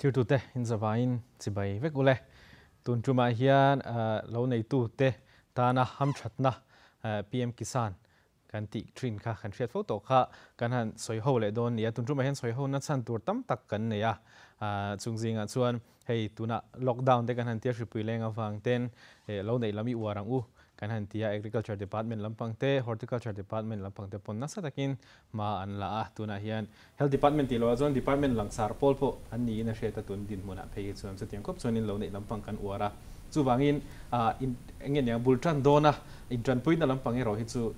Thlirtute in zavaiin chibai vek ule. Tun tumah hian lo neitute tana hamthatna PM Kisan kan tih thin kha kan hriat fo tawh kha kan han sawi ho leh dawn nia. Tun tumah hian sawi ho na chhan tur tam tak kan nei a. Chung zingah chuan hei tuna lockdown te kan han tia hripui leng avang ten lo neih lam i uar ang u kan han tia Agriculture Department lampang te Horticulture Department lampang te pawn nasa takin hma an la a. Tunah hian Health Department tih lohah chuan Department langsar pawl pawh an niin a hriat a, tun dinhmunah phei hi chuan chutiang khawp chuanin lo neih lampang kan uar a. Chuvangin eng nge niang bul tan dawna intanpuina lampang erawh hi chu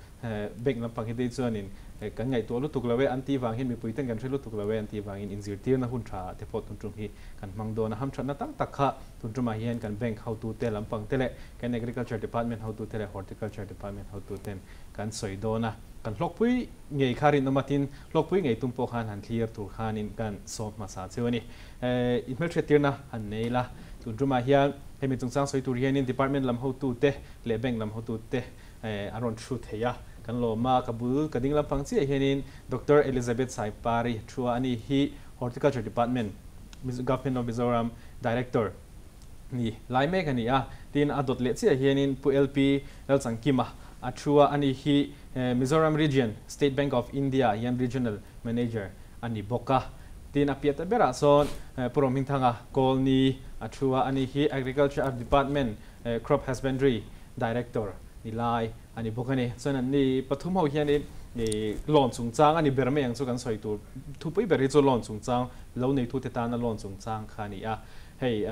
bank lampang hi te chuanin kan ngaihtuah lutuk lo e an tih vang hian mipui ten kan hre lutuk lo e an tih vangin inzirtirna hun tha te pawh tun tum hi kan hmang dawn a. Hamthatna tam tak kha tun tumah hian kan bank hotute lampang te leh kan Agriculture Department hotute leh Horticulture Department hotuten kan sawi dawn a, kan hlawkpui ngei kha rinawm a, tin, hlawkpui ngei tum pawh khan han thlir tur khanin kan sawm hmasa cheu a ni. I hmelhriattirna han nei la, tun tumah hian hemi chungchang sawi tur hianin Department lam hotute leh Bank lam hotute an rawn thu thei a, kan lawm a, ka bul ka ding lampang chiah hianin Doctor Elizabeth Saipari thu a, ani hi Horticulture Department, Government of Mizoram Director ni lai mek a ni a, tin a dawt leh chiah hianin Pu LP Lalchangkima a thu a, ani hi Mizoram Region, State Bank of India ah hian Regional Manager a ni bawk a. Tin a piah ta berah sawn Pu Rohmingthanga Kawlni a thu a, ani hi Agriculture Department Crop Husbandry Director ni lai a ni bawk a ni. Chuan anni pathum ho hianin loan chungchang a ni ber mai ang chu kan sawi tur thupui ber hi chu loan chungchang lo neitute tana loan chungchang kha a ni a. Hei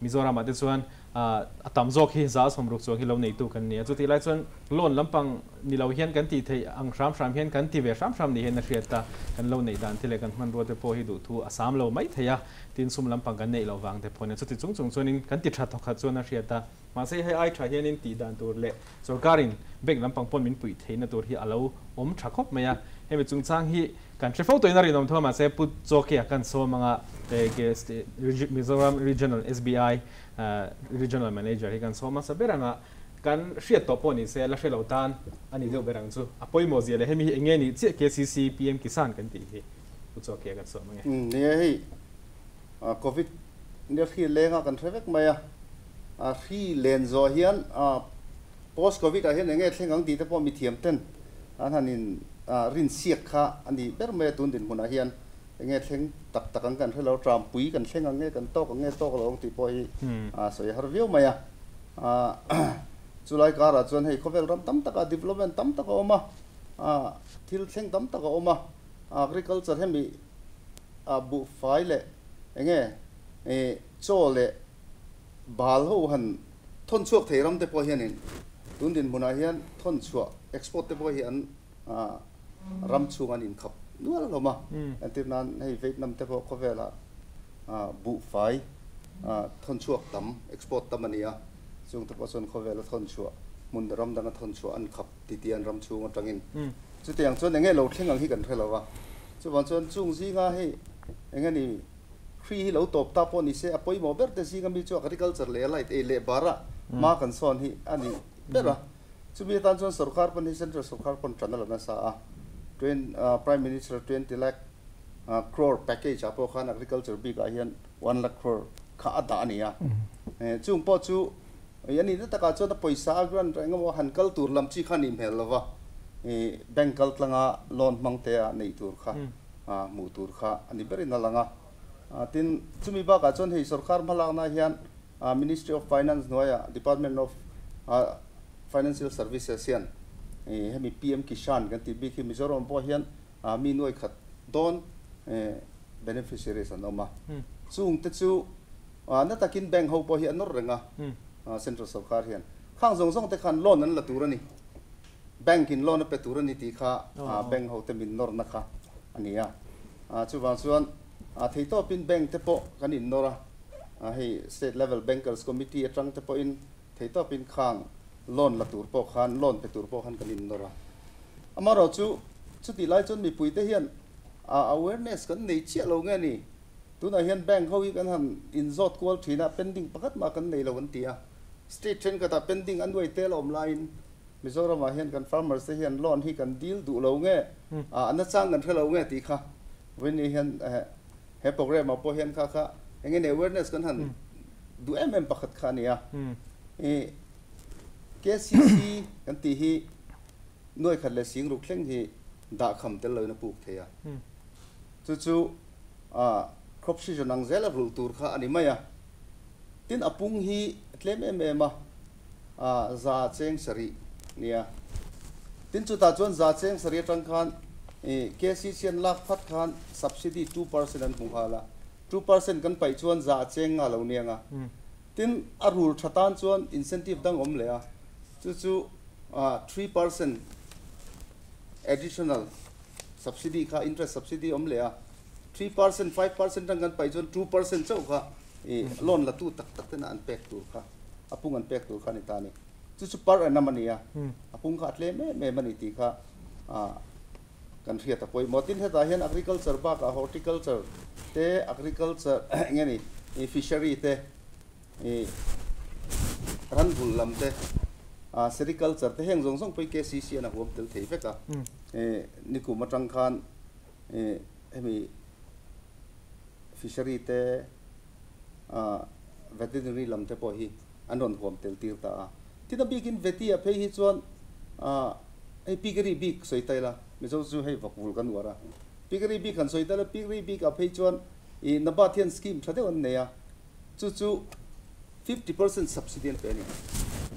Mizoramah te chuan a tam zawk hi za sawmruk chuang hi lo neitu kan ni a, chutih lai chuan loan lampang ni lo hian kan tih theih ang hram hram hian kan ti ve hram hram ni hian a hriat a, kan lo neih dan te leh kan hmanrua te pawh hi duhthu a sam lo mai thei a, tin sum lampang kan neih loh vang te pawh nia chuti chung chung chuanin kan ti tha thawkhat chuan a hriat a, mahse hei ai tha hianin tih dan tur leh sorkarin bank lampang pawn min puih theihna tur hi a lo awm tha khawp mai a, hemi chungchang hi Kan hre fo tawhin a rinawm tho a, mahse Pu Chawkia kan sawm anga Mizoram Regional SBI Regional Manager hi kan sawm hmasa ber anga kan hriat tawh pawh ni se la hre lo tan a ni deuh ber ang chu. A pawimawh zia leh hemi hi eng nge nih chiah KCC PM Kisan kan tih hi Pu Chawkia kan sawm ange. Ni e hei Covid nia hri lenga kan hre vek mai a, hri len zawh hian Post Covid ah hian eng nge thleng ang tih te pawh mithiam ten an han in rinsiak kha a ni ber mai a, tun dinhmunah hian eng nge thleng tak tak ang kan hre lo, trampui kan thleng ang nge kan tawk ang nge tawk lo ang tih pawh hi sawi a har viau mai a. Chulai karah chuan hei khawvel ram tam takah development tam tak a awm a, thil thleng tam tak a awm a, agriculture hemi buhfai leh eng nge chaw leh bal ho han Thawn chhuak thei ram te pawh hianin tun dinhmunah hian thawn chhuah, export, te pawh hi an ram chhung an inkhap nual hlawm a. Entir nan hei Vietnam te pawh khawvelah buhfai thawn chhuak tam, export, tam a ni a. Chung te pawh chuan khawvela thawn chhuah hmun ram danga thawn chhuah an khap titi an ram chhung atangin. Chutiang chuan enge lo thleng ang hi kan hre lo a. Chuvang chuan chung zinga hei enge ni Hri hi lo tawp ta pawh ni se, a pawimawh ber te zinga mi chu agriculture leh light ei leh bara hma kan sawn hi a ni ber a. Chumi atan chuan sorkar pawn hi central sorkar pawn tan a la nasa a. Prime Minister 20 lakh crore package ah pawh khan agriculture bik ah hian 1 lakh crore kha a dah a ni a. Chung pawh chu a nihna takah chuan a pawisa a grant eng emaw han kal tur lam chi kha a nih hmel lo va, bank kal tlanga loan hmang te a neih tur kha. hmuh tur kha a ni berin a lang a. Tin, chumi bakah chuan hei sorkar hmalakna hian Ministry of Finance hnuaiah Department of Financial Services hian hemi PM Kishan kan tih bik hi Mizoram pawh hian mi nuai khat dawn beneficiaries an awm a. Chungte chu na takin bank ho pawh hi a nawr reng a, central sorkar hian. Khang zawng zawng te khan loan an la tur a ni. Bank in loan a pe tur a ni tih kha bank ho te min nawrna kha a ni a. Chuvang chuan theitawpin bank te pawh kan in nawr a, hei State Level Bankers Committee atang te pawhin theitawpin khang loan la tur pawh khan loan pe tur pawh khan kan in nawr a. Amaherawh chu chutih lai chuan mipui te hian awareness kan nei chiah lo nge ni? Tunah hian bank ho hi kan han inzawt kual thin a, pending pakhat mah kan nei lo an ti a. State thenkhatah pending a nuai tel a awm laiin Mizoramah hian kan farmers te hian loan hi kan deal duh lo nge, a nachang kan hre lo nge tih kha vawiin hian he program ah pawh hian kha kha enge ni awareness kan han duh em em pakhat kha a ni a. I KCC kan tih hi nuai khat leh sing ruk thleng hi dah kham tel loin a puk thei a. Chu chu crop season ang zela rulh tur kha a ni mai a. Tin a pung hi a tlem em em a, za cheng sarih nia. Tin chutah chuan za cheng sarih atang khan KCC an lak phat khan subsidy 2% an hmu nghal a. 2% kan paih chuan za a cheng nga lo niang a. Tin a rul tha tan chuan incentive dang awm leh a, chu chu 3% additional subsidy kha interest subsidy awm leh a. 3%, 5% tang kan paih chuan 2% chauh kha loan la tu tak tak tena an pek tur kha a pung an pek tur kha a ni ta a ni. Chu chu per annum a ni a, a pung kha a tlem em em a ni tih kha kan hriat a pawimawh. Tin hetah hian agriculture bakah horticulture te, agriculture eng nge ni fishery te, ran vulh lam te, sericulture te heng zawng zawng pawh hi KCC an a huam tel thei vek a. Nikum atang khan hemi fishery te veterinary lam te pawh hi an rawn huam tel tir ta a. Tin a bikin veti ah phei hi chuan hei piggery bik sawi ta ila, Mizo chu hei vak vul kan uar a, piggery bik han sawi ta ila, piggery bik ah phei chuan ih Nabat hian scheme tha deuh an nei a, chu chu 50% subsidy an pe a ni.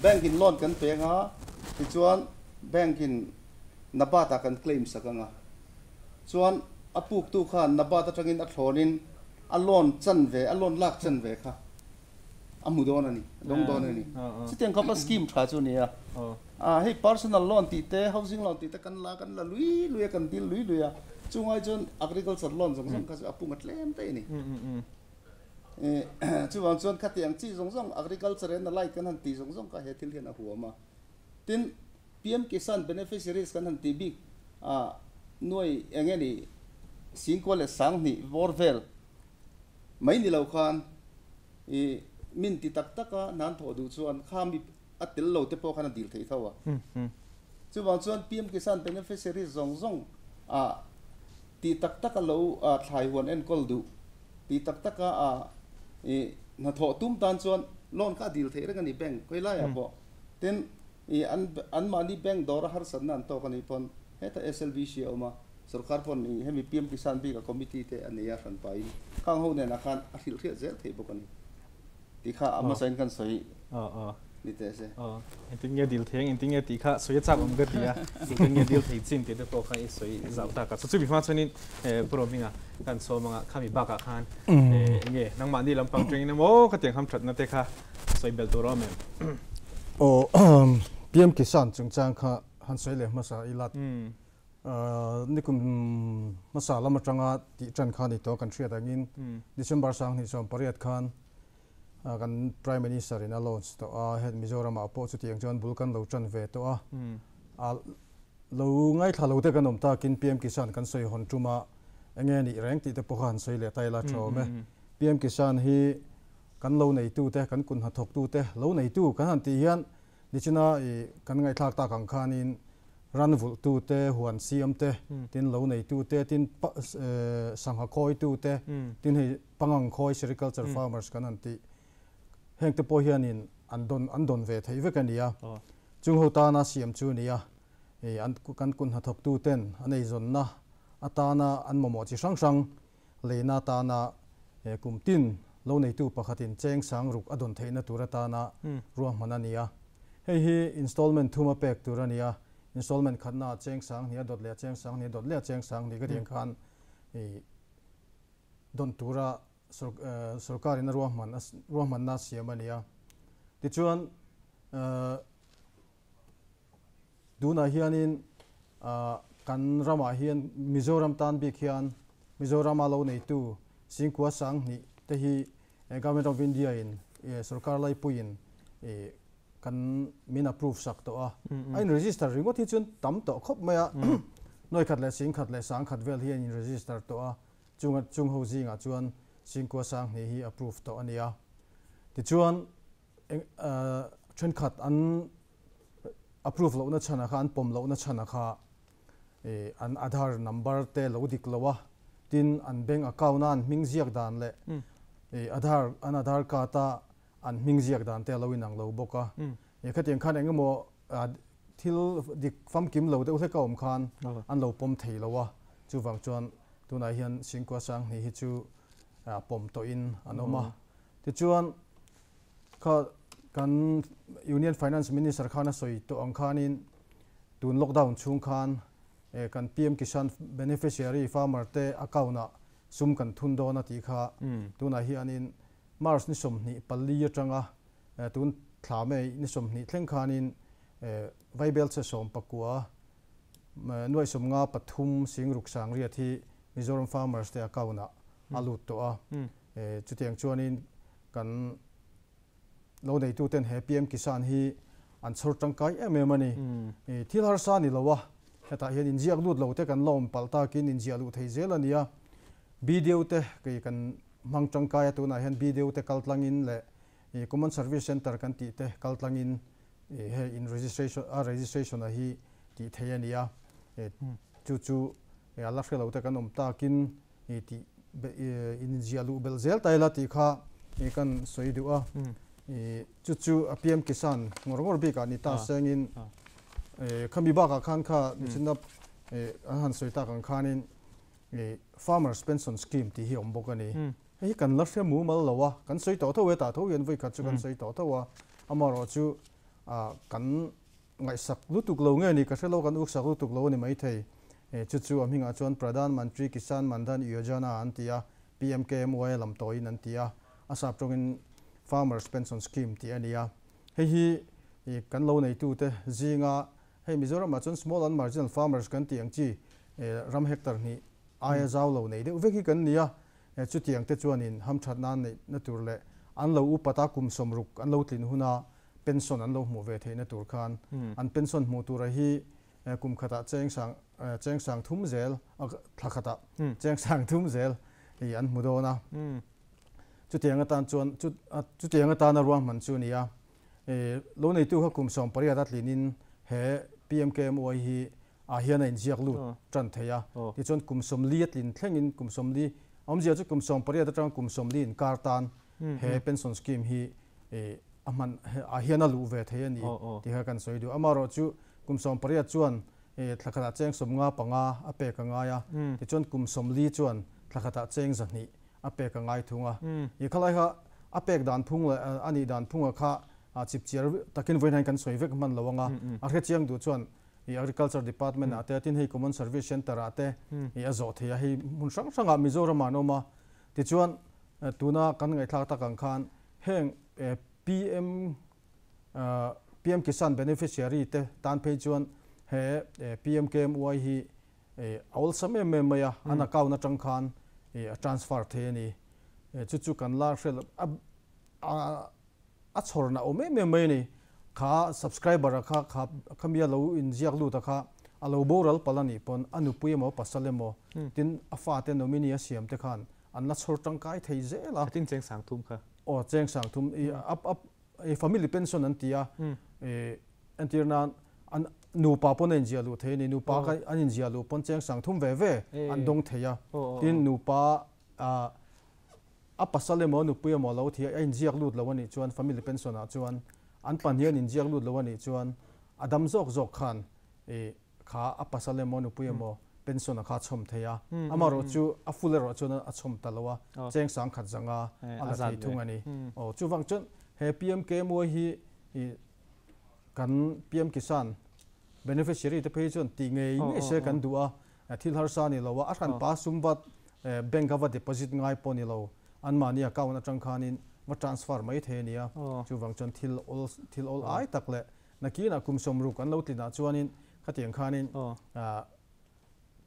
Bank in loan kan pe anga tichuan bank in Nabat ah kan claim sak anga chuan a puktu khan Nabat atangin a thlawnin a loan chan ve, a loan lak chan ve kha a hmu dawn a ni, a dawng dawn a ni. Chutiang khawpa scheme tha chu a ni a. Hei personal loan tih te, housing loan tih te kan la, kan la lui lui a, kan dil lui lui a. Chungai chuan agriculture loan zawng zawng kha chu a pung a tlem daih a ni. Chuvang chuan khatiang chi zawng zawng agriculture and alike kan han tih zawng zawng kha he thil hian a huam a. Tin, PM Kisan beneficiaries kan han tih bik a nuai eng nge ni Singkua leh Sanghnih bawr vel mai ni lo khan i min ti tak tak a nan thawh duh chuan kha mi a tel lo te pawh khan a dil theih tho a. Chuvang chuan PM Kisan beneficiaries zawng zawng a ti tak tak a lo thlai huan enkawl duh ti tak tak a i hnathawh tum tan chuan loan kha a dil theih reng a ni bank khawi laiah pawh. Tin, i an anmahni bank dawra harsatna an tawk a nih pawn heta SLBC a awm a, sorkar pawn i hemi PM Kisan bika committee te a nei a hran pahin khang ho nenah khan a hrilh hriat zel thei bawk a ni tih kha a hmasain kan sawi ni teh se. Aw, engtin nge dil thei ang, engtin nge tih kha sawi a chak awm ka ti a, engtin nge dil thei chin tih te pawh kha i sawi zau tak a. Chu chumi hma chuanin Pu Rohminga kan sawm anga khami bakah khan eng nge nangmahni lampang tengin emaw khatiang hamthatna te kha sawi belh tur a awm em? Aw, PM Kisan chungchang kha han sawi leh hmasa ila. Nikum hmasa lam atanga tih tan kha ni tawh kan hriat angin December 28 khan kan Prime Minister in a launch tawh a, het Mizoramah pawh chutiang chuan bul kan lo tan ve tawh a. Lo ngaithla lo te kan awm takin PM Kisan kan sawi hawn tum a, enge nih reng tih te pawh kha han sawi leh ta ila tha awm e. PM Kisan hi Kan lo neitute, kan kun hnathawktute lo neitu kan han tih hian nichina i kan ngaihthlak tak ang khanin ran vulhtute, huan siamte, tin lo neitute, tin sangha khawitute, tin hei pangang khawi, sericulture farmers kan han tih hengte pawh hianin an dawn an dawn ve theih vek a ni a. Chung ho tana siam chu a ni a, i an kan kun hnathawktuten an eizawnna atana an mamawh chi hrang hrang Leina atana kum tin lo neitu pakhatin cheng sang ruk a dawn theihna tur atana ruahman a ni a. Hei hi installment thuma pek tur a ni a, installment khatnaah cheng sang hnih a dawt leh a cheng sang hnih a dawt leh a cheng sang hnih ka tih ang khan dawn tura sorkarin a ruahman ruahmanna a siam a ni a. Tichuan Tunah hianin kan ramah hian Mizoram tan bik hian Mizorama lo neitu Singkua Sanghnih te hi Government of India in sorkar laipuiin kan min approve sak tawh a. A in register ringawt hi chuan tam tawh khawp mai a. Nuai khat leh singkhat leh sangkhat vel hi an in register tawh a. Chung chung ho zingah chuan Singkua Sanghnih hi approve tawh a ni a. Tichuan thenkhat an approve lohna chhan ah kha an pawm lohna chhan ah kha an Aadhaar number te lo dik lo a, tin an bank account a an hming ziak dan leh. Aadhaar an Aadhaar card a an hming ziak dan te a lo inang lo bawk a. Khatiang khan engemaw thil dik famkim lo deuh hlek a awm khan an lo pawm thei lo a, chuvang chuan tunah hian Singkua Sanghni hi chu pawm tawhin an awm a. Tichuan kha kan Union Finance Minister khan a sawi tawh ang khanin tun lockdown chhung khan kan PM Kisan beneficiary farmer te account ah sum kan thun dawn a tih kha tunah hianin March ni 24 atanga tun thla mai ni 20 thleng khanin Vaibelchhe 19 nuai 53 sing ruk sang riat hi Mizoram Farmers te account ah a lut tawh a. Chutiang chuanin kan lo neitu ten he PM Kisan hi an chhawr tangkai em em a ni. Thil harsa ni lo a, hetah hian inziak lut lo te kan la awm palh takin inziah luh thei zel a ni a. Video te kei kan hmang tangkai a, tunah hian video te kal tlangin leh Common Service Centre kan tih te kal tlangin hei in registration a registration a hi tih thei a ni a. Chu chu a la hre lo te kan awm takin tih inziah luh belh zel ta ila tih kha kan sawi duh a. Chu chu a PM Kisan ngawr ngawr bikah ni ta sengin khami bakah khan kha mihrinna an han sawi tak ang khanin Farmers Pension Scheme tih hi a awm bawk a ni. Hei hi kan la hre mumal lo a, kan sawi tawh tho e, tah tho hian vawi khat chu kan sawi tawh tho a, amaherawhchu kan ngaihsak lutuk lo nge ni ka hre lo, kan uksak lutuk lo a ni maithei. Chu chu a hmingah chuan Pradhan Mantri Kisan Mandhan Yojana an ti a, PMKMY a lam tawiin an ti a, a sap tawngin Farmers Pension Scheme tih a ni a. Hei hi kan lo neitute zinga hei Mizoramah chuan Small and Marginal Farmers kan tih ang chi ram hectare hnih aia zau lo nei deuh vek hi kan ni a. Chutiang te chuanin hamthat nan neihna tur leh an lo upat a kum 60 an lo tlin huna pension an lo hmuh ve theihna tur khan an pension hmuh tura hi kum khatah cheng sang cheng sang thum zel thla khatah cheng sang thum zel i an hmu dawn a. Chutiang atan chuan chutiang atana ruahman chu a ni a. Lo neitu kha kum 18 a tlinin he PMKMY hi ah hian a inziak lut tan thei a. Tichuan kum 40 a tlin thlengin kum 40 awmzia chu kum 18 atanga kum 40 inkar tan he pension scheme hi a hman ah hian a luh ve thei a ni tih kha kan sawi duh. Amaherawh chu kum 18 chuan thla khatah cheng 55 a pek a ngai a, tichuan kum 40 chuan thla khatah cheng 200 a pek a ngai thung a. I khalai kha a pek dan phung leh a nih dan phunga kha chipchiar takin vawiin hian kan sawi vek hman lo ang a, a hrechiang duh chuan i Agriculture Department ah te, tin hei Common Service Centre ah te i a zawh thei a, hei hmun hrang hrangah Mizoram ah an awm a. Tichuan tuna kan ngaihthlak tak ang khan heng PM PM Kisan beneficiary te tan phei chuan he PMKMY hi a awlsam em em mai a, an account atang khan a transfer thei a ni. Chu chu kan la hre lo a chhawrna awm em em mai a ni. Kha subscriber a kha kha khamia lo inziak lut a kha a lo boral palh a nih pawn a nupui emaw pasal emaw tin a fate nominee a siam te khan an la chhawr tangkai thei zel a. Tin cheng sang thum kha. Aw cheng sang thum i a i family pension an ti a entir nan an nupa pawn a inziah luh thei a ni nupa kha an inziah luh pawn cheng sang thum ve ve an dawng thei a tin nupa a pasal emaw nupui emaw lo thi a inziak lut lo a nih chuan family pension ah chuan an pahnih an inziak lut lo a nih chuan a dam zawk zawk khan kha a pasal emaw nupui emaw pension a kha chhawm thei a, amaherawh chu a full erawh chuan a chhawm ta lo a, cheng sang khat zanga a la thei thung a ni. Aw chuvang chuan he PMKMY hi kan PM Kisan beneficiary te phei chuan tih ngei ngei se kan duh a, thil harsa a ni lo a, a hranpa sum va bank a va deposit ngai pawh a ni lo, anmahni account atang khanin va transfer mai thei a ni a, chuvang chuan thil awl thil awl ai tak leh nakinah kum 60 an lo tlinah chuanin khatiang khanin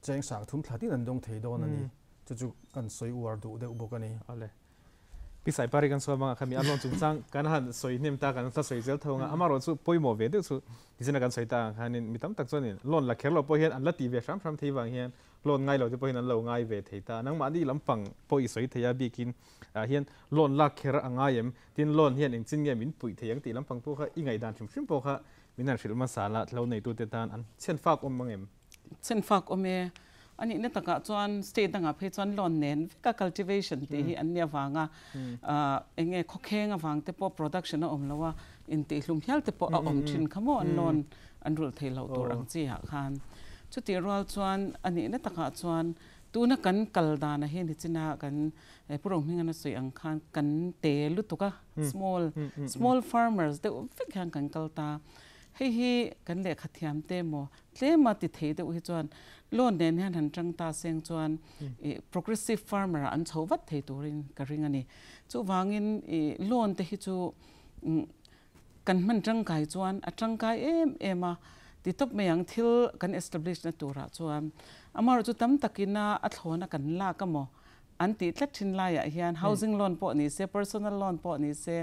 cheng sang thum thla tin an dawng thei dawn a ni. Chu chu kan sawi uar duh deuh bawk a ni. Awle. Pi Saipari kan sawi bangah khami a lawn chungchang kan han sawi hnem ta kan hla sawi zel tho anga amaherawh chu pawimawh ve deuh chu tichuan kan sawi ta ang khanin mi tam tak chuanin lawn la kher lo pawh hian an la tih ve hram hram thei vang hian lawn ngai lo te pawhin an lo ngai ve thei ta. Nangmahni lampang pawh i sawi thei a bikin ah hian lawn lak kher a ngai em? Tin lawn hian engchin nge min puih thei ang tih lampang pawh kha i ngaihdan hrim hrim pawh kha min han hrilh hmasa la, lo neitute tan an chhenfak awm ang em? Chhenfak awm e. Ani na taka chuan state danga phei chuan loan nen veka cultivation te hi an nia wanga enge khokheng awang te pawh production a awm lowa in ti hlum hial te pawh a awm thin khamo an loan an rul thei lo tur ang chi ha khan. Chuti rual chuan ani na taka chuan tuna kan kaldana hi ni china kan purong hminga na sui ang khan kan te lutuka small small farmers de vek hian kan kalta hei hi kan le khathiam te mo tlema ti thei deuh hi chuan loan nen hian han tang ta seng chuan progressive farmer an chhovat thei turin ka ring ani. Chu wangin loan te hi chu kan man tangkai chuan a tangkai em em a ti top mai ang thil kan establish na tura chuan amar chu tam takina a thlona kan la ka mo an ti tlat thin lai ah hian housing loan pawh ni se personal loan pawh ni se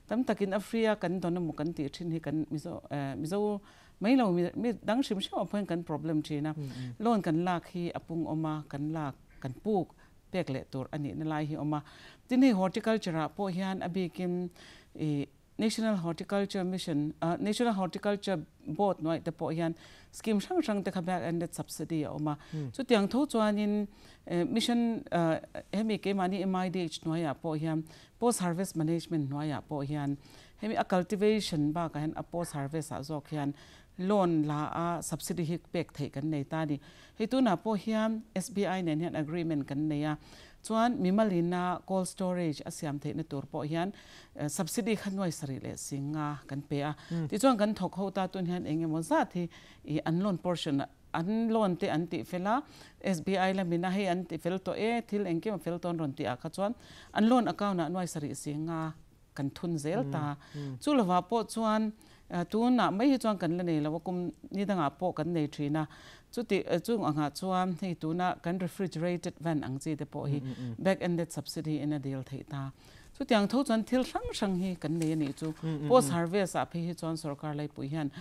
tam takin a free a kan don mu kan ti thin hi kan mizo mizo mai lo mi dang hrim hrim a point kan problem thina loan kan lak hi apung oma kan lak kan puk pek le tur ani na lai hi oma tin hi horticulture a pawh hian abikin National Horticulture Mission, National Horticulture Board noi te pawh hian scheme hrang hrang te kha back ended subsidy a awm a. Chu tiang tho chuanin mission hemi keimahni MIDH hnuaiah pawh hian post harvest management hnuaiah pawh hian hemi a cultivation bakah hian a post harvest ah zawk hian loan la a subsidy hi pek theih kan nei ta ni. Hei tunah pawh hian SBI nen hian agreement kan nei a. Chuan mimalina cold storage a siam theihna tur pawh hian subsidy kha nuai sarih leh singa kan pe a. Ti chuan kan thawk ho ta tun hian engemaw zat hi an loan portion an loan te an ti fela SBI lamina hei an ti fel to e thil engkim a fel tawn rawn ti ah kha chuan an loan account ah nuai sarih singa kan thun zel ta. Chu lova pawh chuan tunah mai hi chuan kan la nei lo a kum ni dangah pawh kan nei thina. Chuti chung anga chuan hei tuna kan refrigerated van ang chi te pawh hi back ended subsidy in a deal thei ta. Chutiang tho chuan thil hrang hrang hi kan nei ani chu post harvest ah phei hi chuan sarkar lai pui hian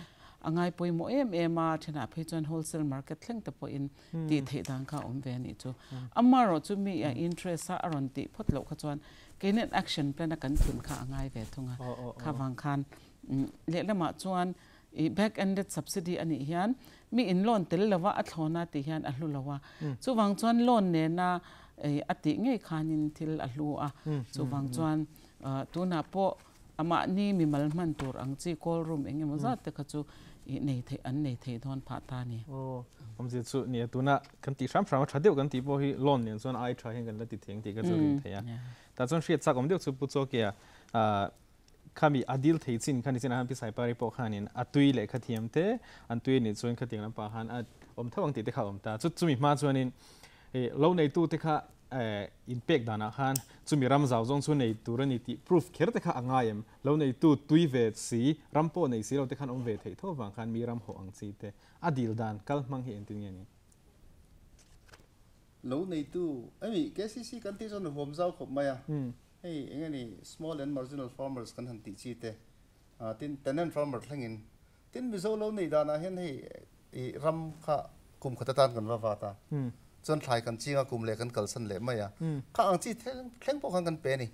angai pui mo em em a thena phei chuan wholesale market thleng te pawh in ti thei dan kha awm ve ani chu. Amaro chu mi a interest a aron ti phot lo kha chuan keinen action plan a kan thun kha angai ve thunga kha wang khan le lama chuan back ended subsidy ani hian mi in loan tel lawa a thlona ti hian a hlu lawa. Chu wang chuan loan ne na ati ngei khanin thil a hlu a. Chu wang chuan tuna pawh ama ni mi malman tur ang chi call room engemaw zat te kha chu nei thei an nei thei dawn pha ta ni. Om je chu ni tuna kan ti hram hram tha deuh kan ti pawh hi loan nen chuan ai tha hian kan la ti theng ti ka chu rin thei a. Ta chuan hriat chak om deuh chu pu chaw ke a khami adil thei chin khani chin han pi sai pari pawh khanin atui le kha thiam te an tui ni chuan kha tiang lam pa han a om thawang ti te kha om ta. Chu chumi ma chuanin lo nei tu te kha in pek dana khan chumi ram zaw zong chu nei tur ani ti proof kher te kha angai em lo nei tu tui ve si ram po nei si lo te khan om ve thei tho wang khan mi ram ho ang chi te adil dan kal mang hi entin nge ni. Lo nei tu ami KCC kan ti chon hom zaw khop maya. Hei engani small and marginal farmers kan han ti chi te tin tenant farmer thlengin tin mizo lo nei dana hian hei ram kha kum khata tan kan wa ta chuan thlai kan chinga kum le kan kalsan le mai a kha ang chi thleng pawh khan kan pe ni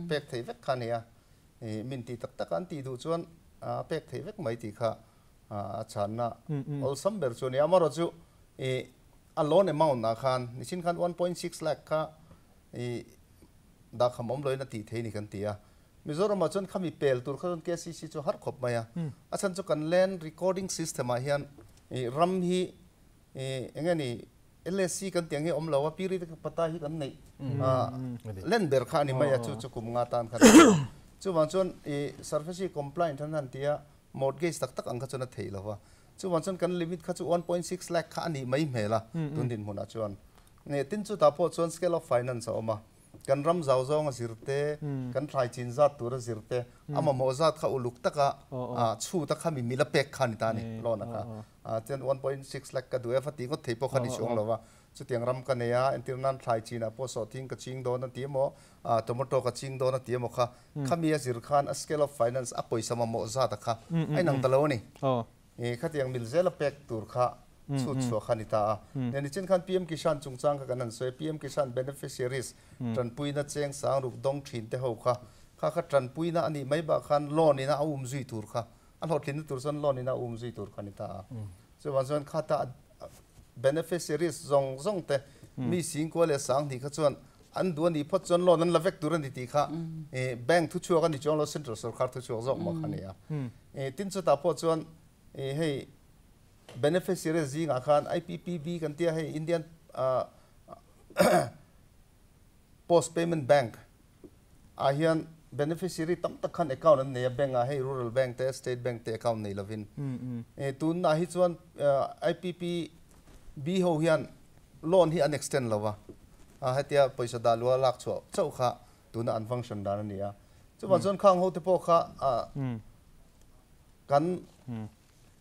pek thei vek kha ni a min ti tak tak an ti du chuan pek thei vek mai ti kha a chan na awlsam ber chu ni amaro chu a loan amount na khan nichin khan 1.6 lakh kha da khamom loina ti thei ni kan ti a. Mizoram a chuan khami pel tur kha KCC chu har khop mai a. A chan chu kan land recording system a hian ram hi engani LSC kan tiang hi om lo a piri te pata hi kan nei len ber kha ni mai a chu chu kum nga tan kha chu wang chuan surface compliant han han tia mortgage tak tak ang kha chuan a thei lova. Chu wang chuan kan limit kha chu 1.6 lakh kha ani mai hmela tun din hmuna chuan ne tin chu ta pawh chuan scale of finance a awm a. Kan ram zaw zawng a zirte kan thlai chin zat tur a zirte ama mo zat kha uluk taka chu ta kha mi mila pek kha ni ta ni loan kha chen 1.6 lakh ka due fa ti ngot thei pawh kha ni chuang lova. Chu tiang ram ka neia entir nan thlai chin a pawh saw thing ka ching dawn a ti emaw tomato ka ching dawn a ti emaw kha khami a zir khan a scale of finance a pawisa ma mo zat a kha ai nang ta lo ni kha tiang mil zel a pek tur kha chu chu kha ni ta a. Ne ni chin khan PM Kisan chungchang kha kan an soi PM Kisan beneficiaries tran puina cheng sang ruk dong thin te ho kha kha kha tran puina ani mai ba khan loan ina zui tur kha an hotlin tur chuan loan ina zui tur kha ni ta a. Chu wan chuan kha ta beneficiaries zawng zawng te mi singkua leh sanghnih kha chuan an duh a nih phawt chuan loan an la vek tur a ni tih kha bank thuchhuak a ni chuang lo central sorkar thuchhuak zawk mah kha a ni a. Tin chutah pawh chuan hei beneficiaries zingah khan IPPB kan tia hei Indian Post Payment Bank ah hian beneficiary tam tak khan account an nei a, bank ah hei Rural Bank te State Bank te account nei lovin. Tunah hi chuan IPPB ho hian loan hi an extend lo va, hetia pawisa dah luah lak chhuah chauh kha tuna an function dan a ni a. Chuvang chuan khang ho te pawh kha kan